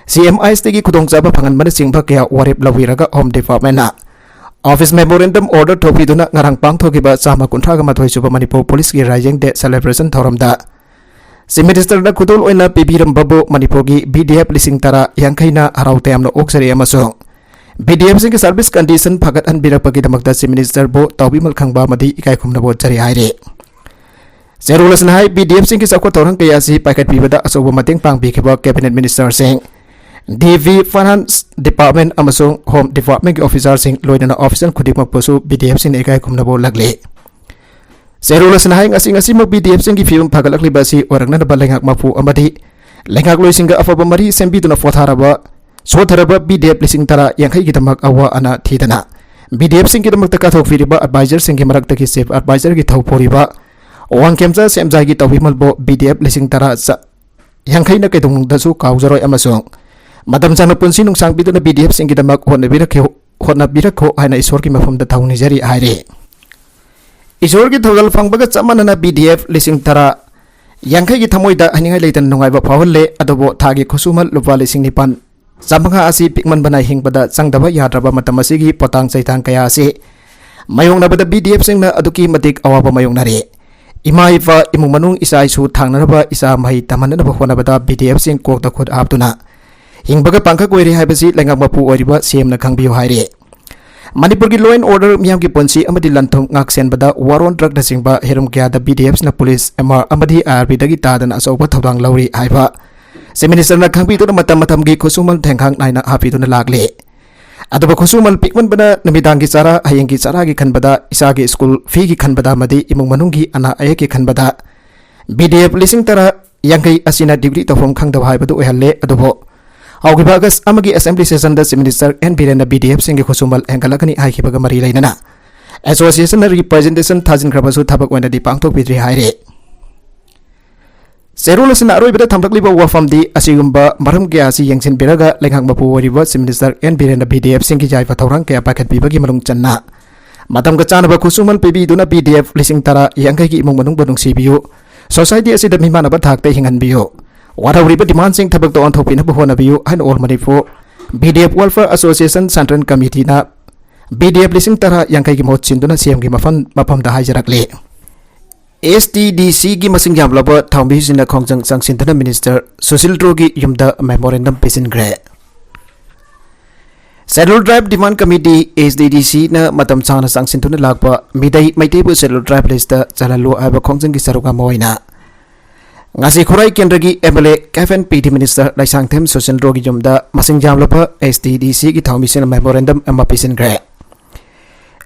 C M I S ꯇꯤꯒꯤ ꯈꯨꯗꯣꯡꯆꯥꯕ ꯐꯪꯍꯟꯕꯅꯆꯤꯡꯕ ꯀꯌꯥ ꯋꯥꯔꯦꯞ ꯂꯧꯕꯤꯔꯒ ꯍꯣꯝ ꯗꯤꯄꯥꯔꯠꯃꯦꯟꯅ ꯑꯣꯐꯤꯁ ꯃꯦꯃꯣꯔꯦꯟꯗꯝ ꯑꯣꯔꯗꯔ ꯊꯣꯛꯄꯤꯗꯨꯅ ꯉꯔꯥꯡ ꯄꯥꯡꯊꯣꯛꯈꯤꯕ ꯆꯥꯝꯃ ꯀꯨꯟꯊ꯭ꯔꯥꯒ ꯃꯥꯊꯣꯏ ꯁꯨꯕ ꯃꯅꯤꯄꯨꯔ ꯄꯨꯂꯤꯁꯀꯤ ꯔꯥꯏꯖꯤꯡ ꯗꯦ ꯁꯦꯂꯦꯕ꯭ꯔꯦꯁꯟ ꯊꯧꯔꯝꯗ ꯆꯤꯐ ꯃꯤꯅꯤꯁꯇꯔꯅ ꯈꯨꯗꯣꯜ ꯑꯣꯏꯅ ꯄꯤꯕꯤꯔꯝꯕꯕꯨ ꯃꯅꯤꯄꯨꯔꯒꯤ ꯕꯤ ꯗꯤ ꯑꯦꯐ ꯂꯤꯁꯤꯡ ꯇꯔꯥ ꯌꯥꯡꯈꯩꯅ ꯍꯔꯥꯎ ꯇꯌꯥꯝꯅ ꯑꯣꯛꯆꯔꯤ ꯑꯃꯁꯨꯡ ꯕꯤ ꯗꯤ ꯑꯦꯐꯁꯤꯡꯒꯤ ꯁꯔꯚꯤꯁ ꯀꯟꯗꯤꯁꯟ ꯐꯒꯠꯍꯟꯕꯤꯔꯛꯄꯒꯤꯗꯃꯛꯇ ꯆꯤꯐ ꯃꯤꯅꯤꯁꯇꯔꯕꯨ ꯇꯥꯎꯕꯤꯃꯜ ꯈꯪꯕ ꯑꯃꯗꯤ ꯏꯀꯥꯏ ꯈꯨꯝꯅꯕ ꯎꯠꯆꯔꯤ ꯍꯥꯏꯔꯤ꯫ ꯆꯦꯔꯣꯜ ꯑꯁꯤꯅ ꯍꯥꯏ, ꯕꯤ ꯗꯤ ꯑꯦꯐꯁꯤꯡꯒꯤ ꯆꯥꯎꯈꯠ ꯊꯧꯔꯥꯡ ꯀꯌꯥ ꯑꯁꯤ ꯄꯥꯏꯈꯠꯄꯤꯕꯗ ꯑꯆꯧꯕ ꯃꯇꯦꯡ ꯄꯥꯡꯕꯤꯈꯤꯕ cabinet ꯃꯤꯅꯤꯁꯇꯔꯁꯤꯡ, D V finance department ꯑꯃꯁꯨꯡ ꯍꯣꯝ ꯗꯤꯄꯥꯔꯠꯃꯦꯟꯒꯤ ꯑꯣꯐꯤꯁꯥꯔꯁꯤꯡ, ꯂꯣꯏꯅꯅ ꯑꯣꯐꯤꯁꯤꯌꯦꯜ ꯈꯨꯗꯤꯡꯃꯛꯄꯨꯁꯨ ꯕꯤ ꯗꯤ ꯑꯦꯐꯁꯤꯡꯅ ꯏꯀꯥꯏ ꯈꯨꯝꯅꯕ ꯎꯠꯂꯛꯂꯤ꯫ ꯆꯦꯔꯣꯜ ꯑꯁꯤꯅ ꯍꯥꯏ, ꯉꯁꯤ ꯉꯁꯤꯃꯛ ꯕꯤ ꯗꯤ ꯑꯦꯐꯁꯤꯡꯒꯤ ꯐꯤꯕꯝ ꯐꯒꯠꯂꯛꯂꯤꯕ ꯑꯁꯤ ꯑꯣꯏꯔꯛꯅꯅꯕ ꯂꯩꯉꯥꯛ ꯃꯄꯨ ꯑꯃꯗꯤ ꯂꯩꯉꯥꯛꯂꯣꯏꯁꯤꯡꯒ ꯑꯐꯕ ꯃꯔꯤ ꯁꯦꯝꯕꯤꯗꯨꯅ ꯄꯣꯊꯥꯔꯕ, ꯁꯣꯊꯔꯕ ꯕꯤ ꯗꯤ ꯑꯦꯐ ꯂꯤꯁꯤꯡ ꯇꯔꯥ ꯌꯥꯡꯈꯩꯒꯤꯗꯃꯛ ꯑꯋꯥ ꯑꯅꯥ ꯊꯤꯗꯅ ꯕꯤ ꯗꯤ ꯑꯦꯐꯁꯤꯡꯒꯤꯗꯃꯛꯇ ꯀꯠꯊꯣꯛꯄꯤꯔꯤꯕ ꯑꯦꯗꯚꯥꯏꯖꯔꯁꯤꯡꯒꯤ ꯃꯔꯛꯇꯒꯤ ꯆꯤꯐ ꯑꯦꯗꯚꯥꯏꯖꯔꯒꯤ ꯊꯧ ꯄꯨꯔꯤꯕ ꯋꯥꯡꯈꯦꯝꯆꯥ ꯁꯦꯝꯖꯥꯏꯒꯤ ꯇꯧꯕꯤꯃꯜꯕꯨ ꯕꯤ ꯗꯤ ꯑꯦꯐ ꯂꯤꯁꯤꯡ ꯇꯔꯥ ꯆ-, ꯌꯥꯡꯈꯩꯅ ꯀꯩꯗꯧꯅꯨꯡꯗꯁꯨ ꯀꯥꯎꯖꯔꯣꯏ ꯑꯃꯁꯨꯡ ꯃꯇꯝ ꯁꯥꯡꯅ ꯄꯨꯟꯁꯤ ꯅꯨꯡꯁꯥꯡꯕꯤꯗꯨꯅ ꯕꯤ ꯗꯤ ꯑꯦꯐꯁꯤꯡꯒꯤꯗꯃꯛ ꯍꯣꯠꯅꯕꯤꯔꯛꯈꯤꯌꯨ, ꯍꯣꯠꯅꯕꯤꯔꯛꯈꯣ ꯍꯥꯏꯅ ꯏꯁꯣꯔꯒꯤ ꯃꯐꯝꯗ ꯊꯧꯅꯤꯖꯔꯤ ꯍꯥꯏꯔꯤ꯫ ꯏꯁꯣꯔꯒꯤ ꯊꯧꯖꯥꯜ ꯐꯪꯕꯒ ꯆꯞ ꯃꯥꯟꯅꯅ ꯕꯤ ꯗꯤ ꯑꯦꯐ ꯂꯤꯁꯤꯡ ꯇꯔꯥ ꯌꯥꯡꯈꯩꯒꯤ ꯊꯃꯣꯏꯗ ꯍꯥꯏꯅꯤꯡꯉꯥꯏ ꯂꯩꯇꯅ ꯅꯨꯡꯉꯥꯏꯕ ꯐꯥꯎꯍꯜꯂꯦ꯫ ꯑꯗꯨꯕꯨ ꯊꯥꯒꯤ ꯈꯨꯠꯁꯨꯃꯜ ꯂꯨꯄꯥ ꯂꯤꯁꯤꯡ ꯅꯤꯄꯥꯟ ꯆꯥꯃꯉꯥ ꯑꯁꯤ ꯄꯤꯛꯃꯟꯕꯅ ꯍꯤꯡꯕꯗ ꯆꯪꯗꯕ ꯌꯥꯗ꯭ꯔꯕ ꯃꯇꯝ ꯑꯁꯤꯒꯤ ꯄꯣꯇꯥꯡ ꯆꯩꯊꯥꯡ ꯀꯌꯥ ꯑꯁꯤ ꯃꯥꯌꯣꯛꯅꯕꯗ ꯕꯤ ꯗꯤ ꯑꯦꯐꯁꯤꯡꯅ ꯑꯗꯨꯛꯀꯤ ꯃꯇꯤꯛ ꯑꯋꯥꯕ ꯃꯥꯌꯣꯛꯅꯔꯤ꯫ ꯏꯃꯥ ꯏꯄꯥ, ꯏꯃꯨꯡ ꯃꯅꯨꯡ, ꯏꯆꯥ ꯏꯁꯨ ꯊꯥꯡꯅꯅꯕ, ꯏꯆꯥ ꯃꯍꯩ ꯇꯝꯍꯟꯅꯕ ꯍꯣꯠꯅꯕꯗ ꯕꯤ ꯗꯤ ꯑꯦꯐꯁꯤꯡ ꯀꯣꯛꯇ ꯈꯨꯠ ꯍꯥꯞꯇꯨꯅ ꯍꯤꯡꯕꯒ ꯄꯥꯡꯈꯛ ꯑꯣꯏꯔꯤ ꯍꯥꯏꯕꯁꯤ ꯂꯩꯉꯥꯛ ꯃꯄꯨ ꯑꯣꯏꯔꯤꯕ ꯁꯤ ꯑꯦꯝꯅ ꯈꯪꯕꯤꯌꯨ ꯍꯥꯏꯔꯤ꯫ ꯃꯅꯤꯄꯨꯔꯒꯤ law and order, ꯃꯤꯌꯥꯝꯒꯤ ꯄꯨꯟꯁꯤ ꯑꯃꯗꯤ ꯂꯟ-ꯊꯨꯝ ꯉꯥꯛꯁꯦꯟꯕꯗ war on drug ꯅꯆꯤꯡꯕ ꯍꯤꯔꯝ ꯀꯌꯥꯗ ꯕꯤ ꯗꯤ ꯑꯦꯐꯁꯤꯅ ꯄꯨꯂꯤꯁ, ꯑꯦꯝ ꯑꯥꯔ ꯑꯃꯗꯤ ꯑꯥꯏ ꯑꯥꯔ ꯕꯤꯗꯒꯤ ꯇꯥꯗꯅ ꯑꯆꯧꯕ ꯊꯧꯗꯥꯡ ꯂꯧꯔꯤ ꯍꯥꯏꯕ ꯆꯤꯐ ꯃꯤꯅꯤꯁꯇꯔꯅ ꯈꯪꯕꯤꯗꯨꯅ ꯃꯇꯝ ꯃꯇꯝꯒꯤ ꯈꯨꯠꯁꯨꯃꯟ ꯊꯦꯡꯈꯥꯡ ꯅꯥꯏꯅ ꯍꯥꯞꯄꯤꯗꯨꯅ ꯂꯥꯛꯂꯤ꯫ ꯑꯗꯨꯕꯨ ꯈꯨꯠꯁꯨꯃꯟ ꯄꯤꯛꯃꯟꯕꯅ ꯅꯨꯃꯤꯗꯥꯡꯒꯤ ꯆꯥꯔꯥ, ꯍꯌꯦꯡꯒꯤ ꯆꯥꯔꯥꯒꯤ ꯈꯟꯕꯗ, ꯏꯆꯥꯒꯤ ꯁ꯭ꯀꯨꯜ ꯐꯤꯒꯤ ꯈꯟꯕꯗ ꯑꯃꯗꯤ ꯏꯃꯨꯡ ꯃꯅꯨꯡꯒꯤ ꯑꯅꯥ ꯑꯌꯦꯛꯀꯤ ꯈꯟꯕꯗ ꯕꯤ ꯗꯤ ꯑꯦꯐ ꯂꯤꯁꯤꯡ ꯇꯔꯥ ꯌꯥꯡꯈꯩ ꯑꯁꯤꯅ ꯗꯤꯒ꯭ꯔꯤ ꯇꯧꯐꯝ ꯈꯪꯗꯕ ꯍꯥꯏꯕꯗꯨ ꯑꯣꯏꯍꯜꯂꯦ꯫ ꯑꯗꯨꯕꯨ ꯍꯧꯈꯤꯕ ꯑꯒꯁ ꯑꯃꯒꯤ ꯑꯦꯁꯦꯝꯕ꯭ꯂꯤ ꯁꯦꯁꯟꯗ ꯆꯤꯐ ꯃꯤꯅꯤꯁꯇꯔ ꯑꯦꯟ ꯕꯤꯔꯦꯟꯅ ꯕꯤ ꯗꯤ ꯑꯦꯐꯁꯤꯡꯒꯤ ꯈꯨꯠꯁꯨꯃꯜ ꯍꯦꯟꯒꯠꯂꯛꯀꯅꯤ ꯍꯥꯏꯈꯤꯕꯒ ꯃꯔꯤ ꯂꯩꯅꯅ ꯑꯦꯁꯣꯁꯤꯌꯦꯁꯟꯅ ꯔꯤꯄ꯭ꯔꯖꯦꯟꯇꯦꯁꯟ ꯊꯥꯖꯤꯟꯈ꯭ꯔꯕꯁꯨ ꯊꯕꯛ ꯑꯣꯏꯅꯗꯤ ꯄꯥꯡꯊꯣꯛꯄꯤꯗ꯭ꯔꯤ ꯍꯥꯏꯔꯤ꯫ ꯆꯦꯔꯣꯜ ꯑꯁꯤꯅ ꯑꯔꯣꯏꯕꯗ ꯊꯝꯂꯛꯂꯤꯕ ꯋꯥꯐꯝꯗꯤ ꯑꯁꯤꯒꯨꯝꯕ ꯃꯔꯝ ꯀꯌꯥ ꯑꯁꯤ ꯌꯦꯡꯁꯤꯟꯕꯤꯔꯒ ꯂꯩꯉꯥꯛ ꯃꯄꯨ ꯑꯣꯏꯔꯤꯕ ꯆꯤꯐ ꯃꯤꯅꯤꯁꯇꯔ ꯑꯦꯟ ꯕꯤꯔꯦꯟꯅ ꯕꯤ ꯗꯤ ꯑꯦꯐꯁꯤꯡꯒꯤ ꯌꯥꯏꯐ ꯊꯧꯔꯥꯡ ꯀꯌꯥ ꯄꯥꯏꯈꯠꯄꯤꯕꯒꯤ ꯃꯅꯨꯡ ꯆꯟꯅ ꯃꯇꯝꯒ ꯆꯥꯅꯕ ꯈꯨꯠꯁꯨꯃꯟ ꯄꯤꯕꯤꯗꯨꯅ ꯕꯤ ꯗꯤ ꯑꯦꯐ ꯂꯤꯁꯤꯡ ꯇꯔꯥ ꯌꯥꯡꯈꯩꯒꯤ ꯏꯃꯨꯡ ꯃꯅꯨꯡꯕꯨ ꯅꯨꯡꯁꯤꯕꯤꯌꯨ, ꯁꯣꯁꯥꯏꯇꯤ ꯑꯁꯤꯗ ꯃꯤꯃꯥꯟꯅꯕ ꯊꯥꯛꯇ ꯍꯤꯡꯍꯟꯕꯤꯌꯨ, ꯋꯥꯠꯍꯧꯔꯤꯕ ꯗꯤꯃꯥꯟꯁꯤꯡ ꯊꯕꯛꯇ ꯑꯣꯟꯊꯣꯛꯄꯤꯅꯕ ꯍꯣꯠꯅꯕꯤꯌꯨ ꯍꯥꯏꯅ All Manipur B D F Welfare Association Central Committeeꯅ B D F ꯂꯤꯁꯤꯡ ꯇꯔꯥ ꯌꯥꯡꯈꯩꯒꯤ ꯃꯍꯨꯠ ꯁꯤꯟꯗꯨꯅ ꯁꯤ ꯑꯦꯝꯒꯤ ꯃꯐꯝ, ꯃꯐꯝꯗ ꯍꯥꯏꯖꯔꯛꯂꯤ꯫ ꯑꯦꯁ ꯇꯤ ꯗꯤ ꯁꯤꯒꯤ ꯃꯁꯤꯡ ꯌꯥꯝꯂꯕ ꯊꯧꯃꯤꯁꯤꯡꯅ ꯈꯣꯡꯖꯪ ꯆꯪꯁꯤꯟꯗꯨꯅ ꯃꯤꯅꯤꯁꯇꯔ ꯁꯨꯁꯤꯜ ꯇ꯭ꯔꯣꯒꯤ ꯌꯨꯝꯗ memorandum ꯄꯤꯁꯤꯟꯈ꯭ꯔꯦ꯫ Scheduled Tribe Demand Committee, S D D C ꯅ ꯃꯇꯝ ꯁꯥꯡꯅ ꯆꯪꯁꯤꯟꯗꯨꯅ ꯂꯥꯛꯄ ꯃꯤꯗꯩ ꯃꯩꯇꯩꯕꯨ Scheduled Tribe list ꯇ ꯆꯜꯍꯜꯂꯨ ꯍꯥꯏꯕ ꯈꯣꯡꯖꯪꯒꯤ ꯁꯔꯨꯛ ꯑꯃ ꯑꯣꯏꯅ ꯉꯁꯤ ꯈꯨꯔꯥꯏ ꯀꯦꯟꯗ꯭ꯔꯒꯤ M L A ꯀꯦꯞ N P D minister Leishangthem ꯁꯨꯁꯤꯟꯗ꯭ꯔꯣꯒꯤ ꯌꯨꯝꯗ ꯃꯁꯤꯡ ꯌꯥꯝꯂꯕ S D D C ꯒꯤ ꯊꯧꯃꯤꯁꯤꯡꯅ memorandum ꯑꯃ ꯄꯤꯁꯤꯟꯈ꯭ꯔꯦ꯫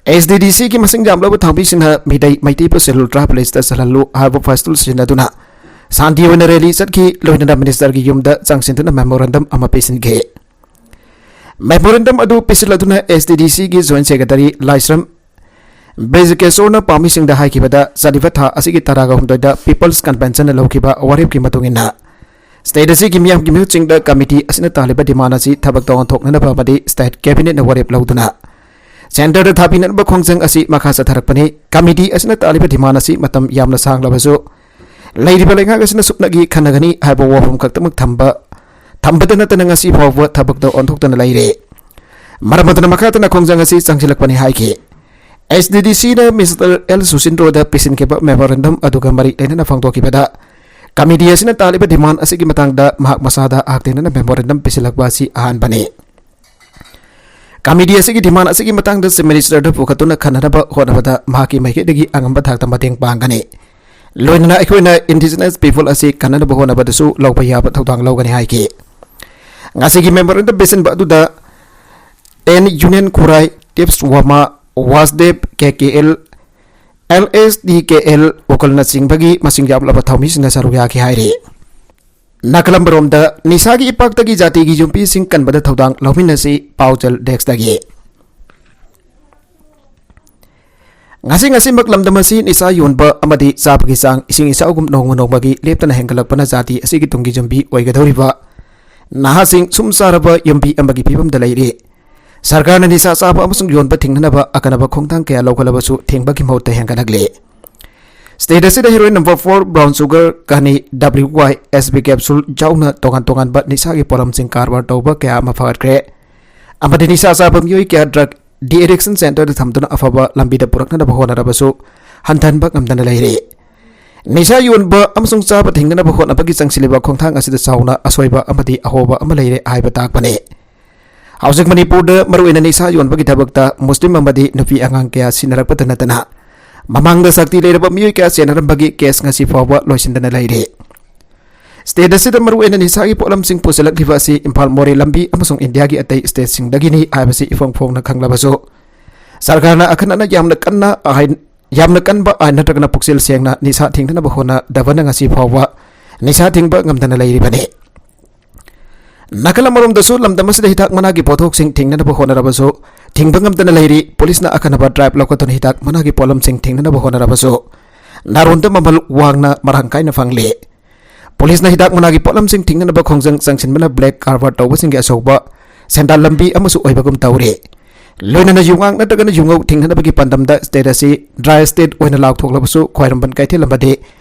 S D D C ꯒꯤ ꯃꯁꯤꯡ ꯌꯥꯝꯂꯕ ꯊꯧꯃꯤꯁꯤꯡꯅ ꯃꯤꯗꯩ ꯃꯩꯇꯩꯕꯨ Scheduled Tribe list ꯇ ꯆꯜꯍꯜꯂꯨ ꯍꯥꯏꯕ ꯐꯦꯁꯇꯤꯚꯦꯜ ꯁꯤꯖꯤꯟꯅꯗꯨꯅ ꯁꯥꯟꯇꯤ ꯑꯣꯏꯅ rally ꯆꯠꯈꯤ, ꯂꯣꯏꯅꯅ ꯃꯤꯅꯤꯁꯇꯔꯒꯤ ꯌꯨꯝꯗ ꯆꯪꯁꯤꯟꯗꯨꯅ memorandum ꯑꯃ ꯄꯤꯁꯤꯟꯈꯤ꯫ Memorandum ꯑꯗꯨ ꯄꯤꯁꯤꯜꯂꯗꯨꯅ S D D C ꯒꯤ Joint Secretary ꯂꯥꯏꯁ꯭ꯔꯝ ꯕ꯭ꯔꯤꯖꯀꯦꯁꯣꯔꯅ ꯄꯥꯎꯃꯤꯁꯤꯡꯗ ꯍꯥꯏꯈꯤꯕꯗ, ꯆꯠꯂꯤꯕ ꯊꯥ ꯑꯁꯤꯒꯤ ꯇꯔꯥꯒ ꯍꯨꯝꯗꯣꯏꯗ People's Convention ꯅ ꯂꯧꯈꯤꯕ ꯋꯥꯔꯦꯞꯀꯤ ꯃꯇꯨꯡ ꯏꯟꯅ state ꯑꯁꯤꯒꯤ ꯃꯤꯌꯥꯝꯒꯤ ꯃꯤꯍꯨꯠꯁꯤꯡꯗ committee ꯑꯁꯤꯅ ꯇꯥꯜꯂꯤꯕ demand ꯑꯁꯤ ꯊꯕꯛꯇ ꯑꯣꯟꯊꯣꯛꯅꯅꯕ ꯑꯃꯗꯤ state cabinet ꯅ ꯋꯥꯔꯦꯞ ꯂꯧꯗꯨꯅ centre ꯗ ꯊꯥꯕꯤꯅꯅꯕ ꯈꯣꯡꯖꯪ ꯑꯁꯤ ꯃꯈꯥ ꯆꯠꯊꯔꯛꯄꯅꯤ꯫ Committee ꯑꯁꯤꯅ ꯇꯥꯜꯂꯤꯕ demand ꯑꯁꯤ ꯃꯇꯝ ꯌꯥꯝꯅ ꯁꯥꯡꯂꯕꯁꯨ ꯂꯩꯔꯤꯕ ꯂꯩꯉꯥꯛ ꯑꯁꯤꯅ ꯁꯨꯞꯅꯒꯤ ꯈꯟꯅꯒꯅꯤ ꯍꯥꯏꯕ ꯋꯥꯐꯝ ꯈꯛꯇꯃꯛ ꯊꯝꯕ, ꯊꯝꯕꯗ ꯅꯠꯇꯅ ꯉꯁꯤ ꯐꯥꯎꯕ ꯊꯕꯛꯇ ꯑꯣꯟꯊꯣꯛꯇꯅ ꯂꯩꯔꯦ꯫ ꯃꯔꯝ ꯑꯗꯨꯅ ꯃꯈꯥ ꯇꯥꯅ ꯈꯣꯡꯖꯪ ꯑꯁꯤ ꯆꯪꯁꯤꯜꯂꯛꯄꯅꯤ ꯍꯥꯏꯈꯤ꯫ S D D C ꯅ ꯃꯤꯁꯇꯔ ꯑꯦꯜ ꯁꯨꯁꯤꯟꯗ꯭ꯔꯣꯗ ꯄꯤꯁꯤꯟꯈꯤꯕ memorandum ꯑꯗꯨꯒ ꯃꯔꯤ ꯂꯩꯅꯅ ꯐꯣꯡꯗꯣꯛꯈꯤꯕꯗ, committee ꯑꯁꯤꯅ ꯇꯥꯜꯂꯤꯕ demand ꯑꯁꯤꯒꯤ ꯃꯇꯥꯡꯗ ꯃꯍꯥꯛ ꯃꯁꯥꯗ ꯍꯛꯊꯦꯡꯅꯅ memorandum ꯄꯤꯁꯤꯜꯂꯛꯄ ꯑꯁꯤ ꯑꯍꯥꯟꯕꯅꯤ꯫ Committee ꯑꯁꯤꯒꯤ demand ꯑꯁꯤꯒꯤ ꯃꯇꯥꯡꯗ Chief Minister ꯗ ꯄꯨꯈꯠꯇꯨꯅ ꯈꯟꯅꯅꯕ ꯍꯣꯠꯅꯕꯗ ꯃꯍꯥꯛꯀꯤ ꯃꯥꯏꯀꯩꯗꯒꯤ ꯑꯉꯝꯕ ꯊꯥꯛꯇ ꯃꯇꯦꯡ ꯄꯥꯡꯒꯅꯤ꯫ ꯂꯣꯏꯅꯅ ꯑꯩꯈꯣꯏꯅ indigenous people ꯑꯁꯤ ꯀꯟꯅꯅꯕ ꯍꯣꯠꯅꯕꯗꯁꯨ ꯂꯧꯕ ꯌꯥꯕ ꯊꯧꯗꯥꯡ ꯂꯧꯒꯅꯤ ꯍꯥꯏꯈꯤ꯫ ꯉꯁꯤꯒꯤ memorandum ꯄꯤꯁꯤꯟꯕ ꯑꯗꯨꯗ ten Union ꯈꯨꯔꯥꯏ, ꯇꯤꯞꯁ ꯋꯥꯃꯥ, ꯋꯥꯁꯗꯦꯕ K K L, L S D K L, ꯎꯀꯜꯅꯆꯤꯡꯕꯒꯤ ꯃꯁꯤꯡ ꯌꯥꯝꯂꯕ ꯊꯧꯃꯤꯁꯤꯡꯅ ꯁꯔꯨꯛ ꯌꯥꯈꯤ ꯍꯥꯏꯔꯤ꯫ ꯅꯥꯀꯜꯂꯝꯕꯔꯣꯝꯗ ꯅꯤꯁꯥꯒꯤ ꯏꯄꯥꯛꯇꯒꯤ ꯖꯥꯇꯤꯒꯤ ꯌꯨꯝꯕꯤꯁꯤꯡ ꯀꯟꯕꯗ ꯊꯧꯗꯥꯡ ꯂꯧꯃꯤꯟꯅꯁꯤ, ꯄꯥꯎꯖꯦꯜ desk ꯇꯒꯤ꯫ ꯉꯁꯤ ꯉꯁꯤꯃꯛ ꯂꯝꯗꯝ ꯑꯁꯤ ꯅꯤꯁꯥ ꯌꯣꯟꯕ ꯑꯃꯗꯤ ꯆꯥꯕꯒꯤ ꯆꯥꯡ ꯏꯁꯤꯡ ꯏꯆꯥꯎꯒꯨꯝ ꯅꯣꯡꯃ ꯅꯣꯡꯃꯒꯤ ꯂꯦꯞꯇꯅ ꯍꯦꯟꯒꯠꯂꯛꯄꯅ ꯖꯥꯇꯤ ꯑꯁꯤꯒꯤ ꯇꯨꯡꯒꯤ ꯌꯨꯝꯕꯤ ꯑꯣꯏꯒꯗꯧꯔꯤꯕ ꯅꯍꯥꯁꯤꯡ ꯁꯨꯝ ꯆꯥꯔꯕ ꯌꯨꯝꯕꯤ ꯑꯃꯒꯤ ꯐꯤꯕꯝꯗ ꯂꯩꯔꯤ꯫ ꯁꯔꯀꯥꯔꯅ ꯅꯤꯁꯥ ꯆꯥꯕ ꯑꯃꯁꯨꯡ ꯌꯣꯟꯕ ꯊꯤꯡꯅꯅꯕ ꯑꯀꯟꯕ ꯈꯣꯡꯊꯥꯡ ꯀꯌꯥ ꯂꯧꯈꯠꯂꯕꯁꯨ ꯊꯤꯡꯕꯒꯤ ꯃꯍꯨꯠꯇ ꯍꯦꯟꯒꯠꯂꯛꯂꯤ꯫ State ꯑꯁꯤꯗ heroin number four, brown sugar, ꯈꯩꯅꯤ, W Y, S B capsule ꯌꯥꯎꯅ ꯇꯣꯉꯥꯟ ꯇꯣꯉꯥꯟꯕ ꯅꯤꯁꯥꯒꯤ ꯄꯣꯠꯂꯝꯁꯤꯡ ꯀꯔꯕꯥꯔ ꯇꯧꯕ ꯀꯌꯥ ꯑꯃ ꯐꯒꯠꯈ꯭ꯔꯦ꯫ ꯑꯃꯗꯤ ꯅꯤꯁꯥ ꯆꯥꯕ ꯃꯤꯑꯣꯏ ꯀꯌꯥ drug de-addiction centre ꯗ ꯊꯝꯗꯨꯅ ꯑꯐꯕ ꯂꯝꯕꯤꯗ ꯄꯨꯔꯛꯅꯅꯕ ꯍꯣꯠꯅꯔꯕꯁꯨ ꯍꯟꯊꯍꯟꯕ ꯉꯝꯗꯅ ꯂꯩꯔꯦ꯫ ꯅꯤꯁꯥ ꯌꯣꯟꯕ ꯑꯃꯁꯨꯡ ꯆꯥꯕ ꯊꯤꯡꯅꯅꯕ ꯍꯣꯠꯅꯕꯒꯤ ꯆꯪꯁꯤꯜꯂꯤꯕ ꯈꯣꯡꯊꯥꯡ ꯑꯁꯤꯗ ꯆꯥꯎꯅ ꯑꯁꯣꯏꯕ ꯑꯃꯗꯤ ꯑꯍꯣꯕ ꯑꯃ ꯂꯩꯔꯦ ꯍꯥꯏꯕ ꯇꯥꯛꯄꯅꯤ꯫ ꯍꯧꯖꯤꯛ ꯃꯅꯤꯄꯨꯔꯗ ꯃꯔꯨꯑꯣꯏꯅ ꯅꯤꯁꯥ ꯌꯣꯟꯕꯒꯤ ꯊꯕꯛꯇ ꯃꯨꯁꯂꯤꯝ ꯑꯃꯗꯤ ꯅꯨꯄꯤ ꯑꯉꯥꯡ ꯀꯌꯥ ꯁꯤꯟꯅꯔꯛꯄꯗ ꯅꯠꯇꯅ, ꯃꯃꯥꯡꯗ ꯁꯛꯇꯤ ꯂꯩꯔꯕ ꯃꯤꯑꯣꯏ ꯀꯌꯥ ꯆꯦꯟꯅꯔꯝꯕꯒꯤ ꯀꯦꯁ ꯉꯁꯤ ꯐꯥꯎꯕ ꯂꯣꯏꯁꯤꯟꯗꯅ ꯂꯩꯔꯤ꯫ ꯁ꯭ꯇꯦꯠ ꯑꯁꯤꯗ ꯃꯔꯨꯑꯣꯏꯅ ꯅꯤꯁꯥꯒꯤ ꯄꯣꯠꯂꯝꯁꯤꯡ ꯄꯨꯁꯤꯜꯂꯛꯂꯤꯕ ꯑꯁꯤ ꯏꯝꯐꯥꯜ ꯃꯣꯔꯦ ꯂꯝꯕꯤ ꯑꯃꯁꯨꯡ ꯏꯟꯗꯤꯌꯥꯒꯤ ꯑꯇꯩ ꯁ꯭ꯇꯦꯠꯁꯤꯡꯗꯒꯤꯅꯤ ꯍꯥꯏꯕꯁꯤ ꯏꯐꯣꯡ ꯐꯣꯡꯅ ꯈꯪꯂꯕꯁꯨ, ꯁꯔꯀꯥꯔꯅ ꯑꯈꯟꯅꯅ ꯌꯥꯝꯅ ꯀꯟꯅ ꯑꯥꯏꯟ, ꯌꯥꯝꯅ ꯀꯟꯕ ꯑꯥꯏꯟ ꯅꯠꯇ꯭ꯔꯒꯅ ꯄꯨꯛꯆꯦꯜ ꯁꯦꯡꯅ ꯅꯤꯁꯥ ꯊꯤꯡꯅꯅꯕ ꯍꯣꯠꯅꯗꯕꯅ ꯉꯁꯤ ꯐꯥꯎꯕ ꯅꯤꯁꯥ ꯊꯤꯡꯕ ꯉꯝꯗꯅ ꯂꯩꯔꯤꯕꯅꯤ꯫ ꯅꯥꯀꯜ ꯑꯃꯔꯣꯝꯗꯁꯨ ꯂꯝꯗꯝ ꯑꯁꯤꯗ ꯍꯤꯗꯥꯛ ꯃꯅꯥꯒꯤ ꯄꯣꯠꯊꯣꯛꯁꯤꯡ ꯊꯤꯡꯅꯅꯕ ꯍꯣꯠꯅꯔꯕꯁꯨ ꯊꯤꯡꯕ ꯉꯝꯗꯅ ꯂꯩꯔꯤ꯫ ꯄꯨꯂꯤꯁꯅ ꯑꯈꯟꯅꯕ ꯗ꯭ꯔꯥꯏꯕ ꯂꯧꯈꯠꯇꯨꯅ ꯍꯤꯗꯥꯛ ꯃꯅꯥꯒꯤ ꯄꯣꯠꯂꯝꯁꯤꯡ ꯊꯤꯡꯅꯅꯕ ꯍꯣꯠꯅꯔꯕꯁꯨ ꯅꯥꯔꯣꯟꯗ ꯃꯃꯜ ꯋꯥꯡꯅ ꯃꯔꯥꯡ ꯀꯥꯏꯅ ꯐꯪꯂꯤ꯫ ꯄꯨꯂꯤꯁꯅ ꯍꯤꯗꯥꯛ ꯃꯅꯥꯒꯤ ꯄꯣꯠꯂꯝꯁꯤꯡ ꯊꯤꯡꯅꯅꯕ ꯈꯣꯡꯖꯪ ꯆꯪꯁꯤꯟꯕꯅ ꯕ꯭ꯂꯦꯛ ꯀꯔꯕꯥꯔ ꯇꯧꯕꯁꯤꯡꯒꯤ ꯑꯆꯧꯕ ꯁꯦꯟꯗꯥꯟ ꯂꯝꯕꯤ ꯑꯃꯁꯨ ꯑꯣꯏꯕꯒꯨꯝ ꯇꯧꯔꯤ꯫ ꯂꯣꯏꯅꯅ ꯌꯨꯉꯥꯡ ꯅꯠꯇ꯭ꯔꯒꯅ ꯌꯨꯉꯧ ꯊꯤꯡꯅꯅꯕꯒꯤ ꯄꯥꯟꯗꯝꯗ ꯁ꯭ꯇꯦꯠ ꯑꯁꯤ ꯗ꯭ꯔꯥꯏ ꯁ꯭ꯇꯦꯠ ꯑꯣꯏꯅ ꯂꯥꯎꯊꯣꯛꯂꯕꯁꯨ ꯈ꯭ꯋꯥꯏꯔꯝꯕꯟ ꯀꯩꯊꯦꯜ ꯑꯃꯗꯤ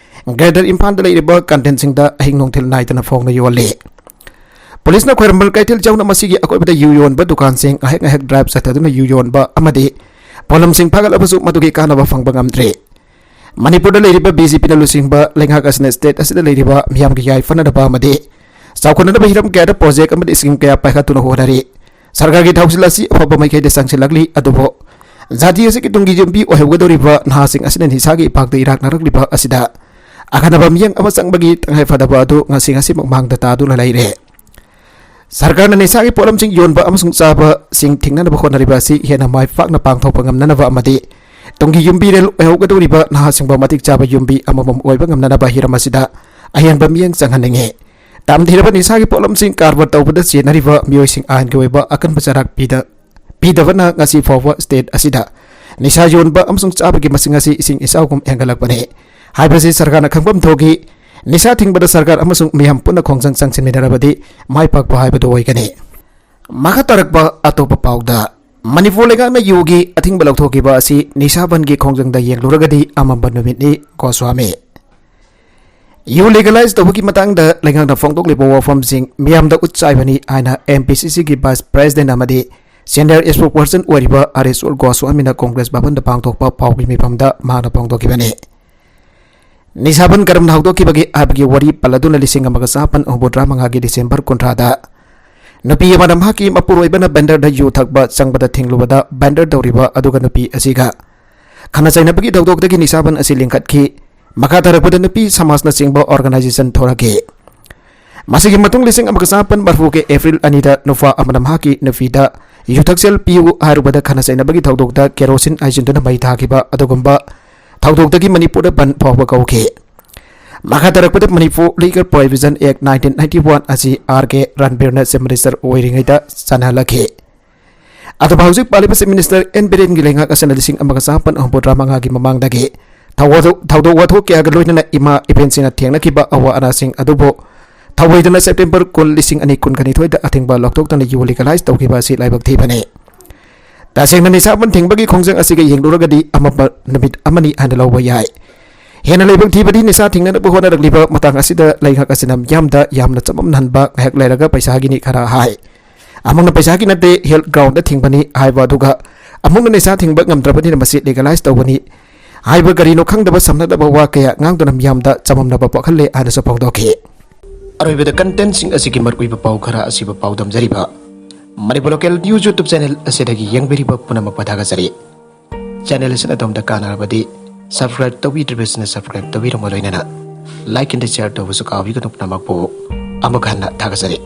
ꯒ꯭ꯔꯦꯇꯔ ꯏꯝꯐꯥꯜꯗ ꯂꯩꯔꯤꯕ ꯀꯥꯟꯇꯦꯟꯁꯤꯡꯗ ꯑꯍꯤꯡ ꯅꯨꯡꯊꯤꯜ ꯅꯥꯏꯗꯅ ꯐꯣꯡꯅ ꯌꯣꯜꯂꯤ꯫ ꯄꯨꯂꯤꯁꯅ ꯈ꯭ꯋꯥꯏꯔꯝꯕꯟ ꯀꯩꯊꯦꯜ ꯌꯥꯎꯅ ꯃꯁꯤꯒꯤ ꯑꯀꯣꯏꯕꯗ ꯌꯨ ꯌꯣꯟꯕ ꯗꯨꯀꯥꯟꯁꯤꯡ ꯉꯥꯏꯍꯥꯛ ꯉꯥꯏꯍꯥꯛ ꯗ꯭ꯔꯥꯏꯕ ꯆꯠꯊꯗꯨꯅ ꯌꯨ ꯌꯣꯟꯕ ꯑꯃꯗꯤ ꯄꯣꯠꯂꯝꯁꯤꯡ ꯐꯥꯒꯠꯂꯕꯁꯨ ꯃꯗꯨꯒꯤ ꯀꯥꯟꯅꯕ ꯐꯪꯕ ꯉꯝꯗ꯭ꯔꯤ꯫ ꯃꯅꯤꯄꯨꯔꯗ ꯂꯩꯔꯤꯕ ꯕꯤ ꯖꯦ ꯄꯤꯅ ꯂꯨꯆꯤꯡꯕ ꯂꯩꯉꯥꯛ ꯑꯁꯤꯅ ꯁ꯭ꯇꯦꯠ ꯑꯁꯤꯗ ꯂꯩꯔꯤꯕ ꯃꯤꯌꯥꯝꯒꯤ ꯌꯥꯏꯐꯅꯅꯕ ꯑꯃꯗꯤ ꯆꯥꯎꯈꯠꯅꯅꯕ ꯍꯤꯔꯝ ꯀꯌꯥꯗ ꯄ꯭ꯔꯣꯖꯦꯛ ꯑꯃꯗꯤ ꯁ꯭ꯀꯤꯝ ꯀꯌꯥ ꯄꯥꯏꯈꯠꯇꯨꯅ ꯍꯣꯠꯅꯔꯤ꯫ ꯁꯔꯀꯥꯔꯒꯤ ꯊꯧꯁꯤꯜ ꯑꯁꯤ ꯑꯐꯕ ꯃꯥꯏꯀꯩꯗ ꯆꯪꯁꯤꯜꯂꯛꯂꯤ, ꯑꯗꯨꯕꯨ ꯖꯥꯇꯤ ꯑꯁꯤꯒꯤ ꯇꯨꯡꯒꯤ ꯌꯨꯝꯕꯤ ꯑꯣꯏꯍꯧꯒꯗꯧꯔꯤꯕ ꯅꯍꯥꯁꯤꯡ ꯑꯁꯤꯅ ꯅꯤꯁꯥꯒꯤ ꯏꯄꯥꯛꯇ ꯏꯔꯥꯛꯅꯔꯛꯂꯤꯕ ꯑꯁꯤꯗ ꯑꯈꯟꯅꯕ ꯃꯤꯠꯌꯦꯡ ꯑꯃ ꯆꯪꯕꯒꯤ ꯇꯉꯥꯏꯐꯗꯕ ꯑꯗꯨ ꯉꯁꯤ ꯉꯁꯤꯃꯛ ꯃꯥꯡꯗ ꯇꯥꯗꯨꯅ ꯂꯩꯔꯦ꯫ ꯁꯔꯀꯥꯔꯅ ꯅꯤꯁꯥꯒꯤ ꯄꯣꯠꯂꯝꯁꯤꯡ ꯌꯣꯟꯕ ꯑꯃꯁꯨꯡ ꯆꯥꯕꯁꯤꯡ ꯊꯤꯡꯅꯅꯕ ꯍꯣꯠꯅꯔꯤꯕ ꯑꯁꯤ ꯍꯦꯟꯅ ꯃꯥꯏ ꯄꯥꯛꯅ ꯄꯥꯡꯊꯣꯛꯄ ꯉꯝꯅꯅꯕ ꯑꯃꯗꯤ ꯇꯨꯡꯒꯤ ꯌꯨꯝꯕꯤꯔꯦꯜ ꯑꯣꯏꯍꯧꯒꯗꯧꯔꯤꯕ ꯅꯍꯥꯁꯤꯡꯕꯨ ꯃꯇꯤꯛ ꯆꯥꯕ ꯌꯨꯝꯕꯤ ꯑꯃꯃꯝ ꯑꯣꯏꯕ ꯉꯝꯅꯅꯕ ꯍꯤꯔꯝ ꯑꯁꯤꯗ ꯑꯍꯦꯟꯕ ꯃꯤꯠꯌꯦꯡ ꯆꯪꯍꯟꯅꯤꯡꯏ꯫ ꯇꯝꯊꯤꯔꯕ ꯅꯤꯁꯥꯒꯤ ꯄꯣꯠꯂꯝꯁꯤꯡ ꯀꯔꯕꯥꯔ ꯇꯧꯕꯗ ꯆꯦꯟꯅꯔꯤꯕ ꯃꯤꯑꯣꯏꯁꯤꯡ ꯑꯥꯏꯟꯒꯤ ꯑꯣꯏꯕ ꯑꯀꯟꯕ ꯆꯩꯔꯥꯛ ꯄꯤꯗ-, ꯄꯤꯗꯕꯅ ꯉꯁꯤ ꯐꯥꯎꯕ ꯁ꯭ꯇꯦꯠ ꯑꯁꯤꯗ ꯅꯤꯁꯥ ꯌꯣꯟꯕ ꯑꯃꯁꯨꯡ ꯆꯥꯕꯒꯤ ꯃꯁꯤꯡ ꯑꯁꯤ ꯏꯁꯤꯡ ꯏꯆꯥꯎꯒꯨꯝ ꯍꯦꯟꯒꯠꯂꯛꯄꯅꯤ ꯍꯥꯏꯕꯁꯤ ꯁꯔꯀꯥꯔꯅ ꯈꯪꯐꯝ ꯊꯣꯛꯏ꯫ ꯅꯤꯁꯥ ꯊꯤꯡꯕꯗ ꯁꯔꯀꯥꯔ ꯑꯃꯁꯨꯡ ꯃꯤꯌꯥꯝ ꯄꯨꯟꯅ ꯈꯣꯡꯖꯪ ꯆꯪꯁꯤꯟꯃꯤꯟꯅꯔꯕꯗꯤ ꯃꯥꯏ ꯄꯥꯛꯄ ꯍꯥꯏꯕꯗꯨ ꯑꯣꯏꯒꯅꯤ꯫ ꯃꯈꯥ ꯇꯥꯔꯛꯄ ꯑꯇꯣꯞꯄ ꯄꯥꯎꯗ, ꯃꯅꯤꯄꯨꯔ ꯂꯩꯉꯥꯛꯅ ꯌꯨꯒꯤ ꯑꯊꯤꯡꯕ ꯂꯧꯊꯣꯛꯈꯤꯕ ꯑꯁꯤ ꯅꯤꯁꯥ ꯕꯟꯒꯤ ꯈꯣꯡꯖꯪꯗ ꯌꯦꯡꯂꯨꯔꯒꯗꯤ ꯑꯃꯝꯕ ꯅꯨꯃꯤꯠꯅꯤ, ꯒꯣꯁ꯭ꯋꯥꯃꯤ꯫ ꯌꯨ ꯂꯤꯒꯦꯂꯥꯏꯖ ꯇꯧꯕꯒꯤ ꯃꯇꯥꯡꯗ ꯂꯩꯉꯥꯛꯅ ꯐꯣꯡꯗꯣꯛꯂꯤꯕ ꯋꯥꯐꯝꯁꯤꯡ ꯃꯤꯌꯥꯝꯗ ꯎꯠ ꯆꯥꯏꯕꯅꯤ ꯍꯥꯏꯅ ꯑꯦꯝ ꯄꯤ ꯁꯤ ꯁꯤꯒꯤ ꯚꯥꯏꯁ ꯄ꯭ꯔꯦꯁꯤꯗꯦꯟꯠ ꯑꯃꯗꯤ ꯁꯦꯅꯤꯌꯔ ꯁ꯭ꯄꯣꯛꯁꯄꯔꯁꯟ ꯑꯣꯏꯔꯤꯕ ꯍꯔꯦꯁ꯭ꯋꯔ ꯒꯣꯁ꯭ꯋꯥꯃꯤꯅ ꯀꯣꯡꯒ꯭ꯔꯦꯁ ꯚꯕꯟꯗ ꯄꯥꯡꯊꯣꯛꯄ ꯄꯥꯎꯒꯤ ꯃꯤꯐꯝꯗ ꯃꯍꯥꯛꯅ ꯐꯣꯡꯗꯣꯛꯈꯤꯕꯅꯤ꯫ ꯅꯤꯁꯥ ꯕꯟ ꯀꯔꯝꯅ ꯍꯧꯗꯣꯛꯈꯤꯕꯒꯦ ꯍꯥꯏꯕꯒꯤ ꯋꯥꯔꯤ ꯄꯜꯂꯗꯨꯅ ꯂꯤꯁꯤꯡ ꯑꯃꯒ ꯆꯥꯃꯥꯄꯟ ꯍꯨꯝꯐꯨꯇꯔꯥ ꯃꯉꯥꯒꯤ ꯗꯤꯁꯦꯝꯕꯔ ꯀꯨꯟꯊ꯭ꯔꯥꯗ ꯅꯨꯄꯤ ꯑꯃꯅ ꯃꯍꯥꯛꯀꯤ ꯃꯄꯨꯔꯣꯏꯕꯅ ꯕꯦꯟꯗꯔꯗ ꯌꯨ ꯊꯛꯄ ꯆꯪꯕꯗ ꯊꯤꯡꯂꯨꯕꯗ ꯕꯦꯟꯗꯔ ꯇꯧꯔꯤꯕ ꯑꯗꯨꯒ ꯅꯨꯄꯤ ꯑꯁꯤꯒ ꯈꯠꯅ ꯆꯩꯅꯕꯒꯤ ꯊꯧꯗꯣꯛꯇꯒꯤ ꯅꯤꯁꯥꯕꯟ ꯑꯁꯤ ꯂꯤꯡꯈꯠꯈꯤ꯫ ꯃꯈꯥ ꯇꯥꯔꯛꯄꯗ ꯅꯨꯄꯤ ꯁꯃꯥꯖꯅꯆꯤꯡꯕ organization ꯊꯣꯔꯛꯈꯤ꯫ ꯃꯁꯤꯒꯤ ꯃꯇꯨꯡ ꯂꯤꯁꯤꯡ ꯑꯃꯒ ꯆꯥꯃꯥꯄꯟ ꯃꯔꯤꯐꯨꯒꯤ ꯑꯦꯄ꯭ꯔꯤꯜ ꯑꯅꯤꯗ ꯅꯨꯄꯥ ꯑꯃꯅ ꯃꯍꯥꯛꯀꯤ ꯅꯨꯄꯤꯗ ꯌꯨꯊꯛꯁꯦꯜ ꯄꯤꯌꯨ ꯍꯥꯏꯔꯨꯕꯗ ꯈꯠꯅ ꯆꯩꯅꯕꯒꯤ ꯊꯧꯗꯣꯛꯇ ꯀꯦꯔꯣꯁꯤꯟ ꯍꯩꯖꯤꯟꯗꯨꯅ ꯃꯩ ꯊꯥꯈꯤꯕ ꯑꯗꯨꯒꯨꯝꯕ ꯊꯧꯗꯣꯛꯇꯒꯤ ꯃꯅꯤꯄꯨꯔꯗ ꯕꯟ ꯐꯥꯎꯕ ꯀꯧꯈꯤ꯫ ꯃꯈꯥ ꯇꯥꯔꯛꯄꯗ Manipur Liquor Prohibition Act nineteen ninety one ꯑꯁꯤ R K ꯔꯟꯕꯤꯔꯅ Chief Minister ꯑꯣꯏꯔꯤꯉꯩꯗ ꯆꯠꯅꯍꯜꯂꯛꯈꯤ꯫ ꯑꯗꯨꯕꯨ ꯍꯧꯖꯤꯛ ꯄꯥꯜꯂꯤꯕ Chief Minister ꯑꯦꯟ ꯕꯤꯔꯦꯟꯒꯤ ꯂꯩꯉꯥꯛ ꯑꯁꯤꯅ ꯂꯤꯁꯤꯡ ꯑꯃꯒ ꯆꯥꯃꯥꯄꯟ ꯍꯨꯝꯐꯨꯇꯔꯥ ꯃꯉꯥꯒꯤ ꯃꯃꯥꯡꯗꯒꯤ ꯊꯧꯗꯣꯛ ꯊꯧꯗꯣꯛ ꯋꯥꯊꯣꯛ ꯀꯌꯥꯒ ꯂꯣꯏꯅꯅ ꯏꯃꯥ ꯏꯕꯦꯟꯁꯤꯡꯅ ꯊꯦꯡꯅꯈꯤꯕ ꯑꯋꯥ ꯑꯅꯥꯁꯤꯡ ꯑꯗꯨꯕꯨ ꯊꯧꯑꯣꯏꯗꯅ ꯁꯦꯞꯇꯦꯝꯕꯔ ꯀꯨꯟ, ꯂꯤꯁꯤꯡ ꯑꯅꯤ ꯀꯨꯟꯒ ꯅꯤꯊꯣꯏꯗ ꯑꯊꯤꯡꯕ ꯂꯧꯊꯣꯛꯇꯅ ꯌꯨ legalize ꯇꯧꯈꯤꯕ ꯑꯁꯤ ꯂꯥꯏꯕꯛ ꯊꯤꯕꯅꯤ꯫ ꯇꯁꯦꯡꯅ ꯅꯤꯁꯥꯕꯟ ꯊꯤꯡꯕꯒꯤ ꯈꯣꯡꯖꯪ ꯑꯁꯤꯒ ꯌꯦꯡꯂꯨꯔꯒꯗꯤ ꯑꯃꯝꯕ ꯅꯨꯃꯤꯠ ꯑꯃꯅꯤ ꯍꯥꯏꯅ ꯂꯧꯕ ꯌꯥꯏ꯫ ꯍꯦꯟꯅ ꯂꯥꯏꯕꯛ ꯊꯤꯕꯗꯤ ꯅꯤꯁꯥ ꯊꯤꯡꯅꯅꯕ ꯍꯣꯠꯅꯔꯛꯂꯤꯕ ꯃꯇꯥꯡ ꯑꯁꯤꯗ ꯂꯩꯉꯥꯛ ꯑꯁꯤꯅ ꯃꯤꯌꯥꯝꯗ ꯌꯥꯝꯅ ꯆꯃꯝꯅꯍꯟꯕ, ꯉꯥꯏꯍꯥꯛ ꯂꯩꯔꯒ ꯄꯩꯁꯥꯒꯤꯅꯤ ꯈꯔ ꯍꯥꯏ, ꯑꯃꯨꯛꯅ ꯄꯩꯁꯥꯒꯤ ꯅꯠꯇꯦ, health groundꯗ ꯊꯤꯡꯕꯅꯤ ꯍꯥꯏꯕ, ꯑꯗꯨꯒ ꯑꯃꯨꯛꯅ ꯅꯤꯁꯥ ꯊꯤꯡꯕ ꯉꯝꯗ꯭ꯔꯕꯅꯤꯅ ꯃꯁꯤ legalize ꯇꯧꯕꯅꯤ ꯍꯥꯏꯕ ꯀꯔꯤꯅꯣ ꯈꯪꯗꯕ ꯁꯝꯅꯗꯕ ꯋꯥ ꯀꯌꯥ ꯉꯥꯡꯗꯨꯅ ꯃꯤꯌꯥꯝꯗ ꯆꯃꯝꯅꯕ ꯄꯣꯛꯍꯜꯂꯦ ꯍꯥꯏꯅꯁꯨ ꯐꯣꯡꯗꯣꯛꯈꯤ꯫ ꯑꯔꯣꯏꯕꯗ contentꯁꯤꯡ ꯑꯁꯤꯒꯤ ꯃꯔꯨꯑꯣꯏꯕ ꯄꯥꯎ ꯈꯔ ꯑꯁꯤꯕꯨ ꯄꯥꯎꯗꯝꯖꯔꯤꯕ Manipur Local News YouTube channel ꯑꯁꯤꯗꯒꯤ ꯌꯦꯡꯕꯤꯔꯤꯕ ꯄꯨꯝꯅꯃꯛꯄꯨ ꯊꯥꯒꯠꯆꯔꯤ꯫ Channel ꯑꯁꯤꯅ ꯑꯗꯣꯝꯗ ꯀꯥꯟꯅꯔꯕꯗꯤ subscribe ꯇꯧꯕꯤꯗ꯭ꯔꯤꯕꯁꯤꯡꯅ subscribe ꯇꯧꯕꯤꯔꯝꯕ ꯂꯣꯏꯅꯅ like and share ꯇꯧꯕꯁꯨ ꯀꯥꯎꯕꯤꯒꯅꯨ꯫ ꯄꯨꯝꯅꯃꯛꯄꯨ ꯑꯃꯨꯛ ꯍꯟꯅ ꯊꯥꯒꯠꯆꯔꯤ꯫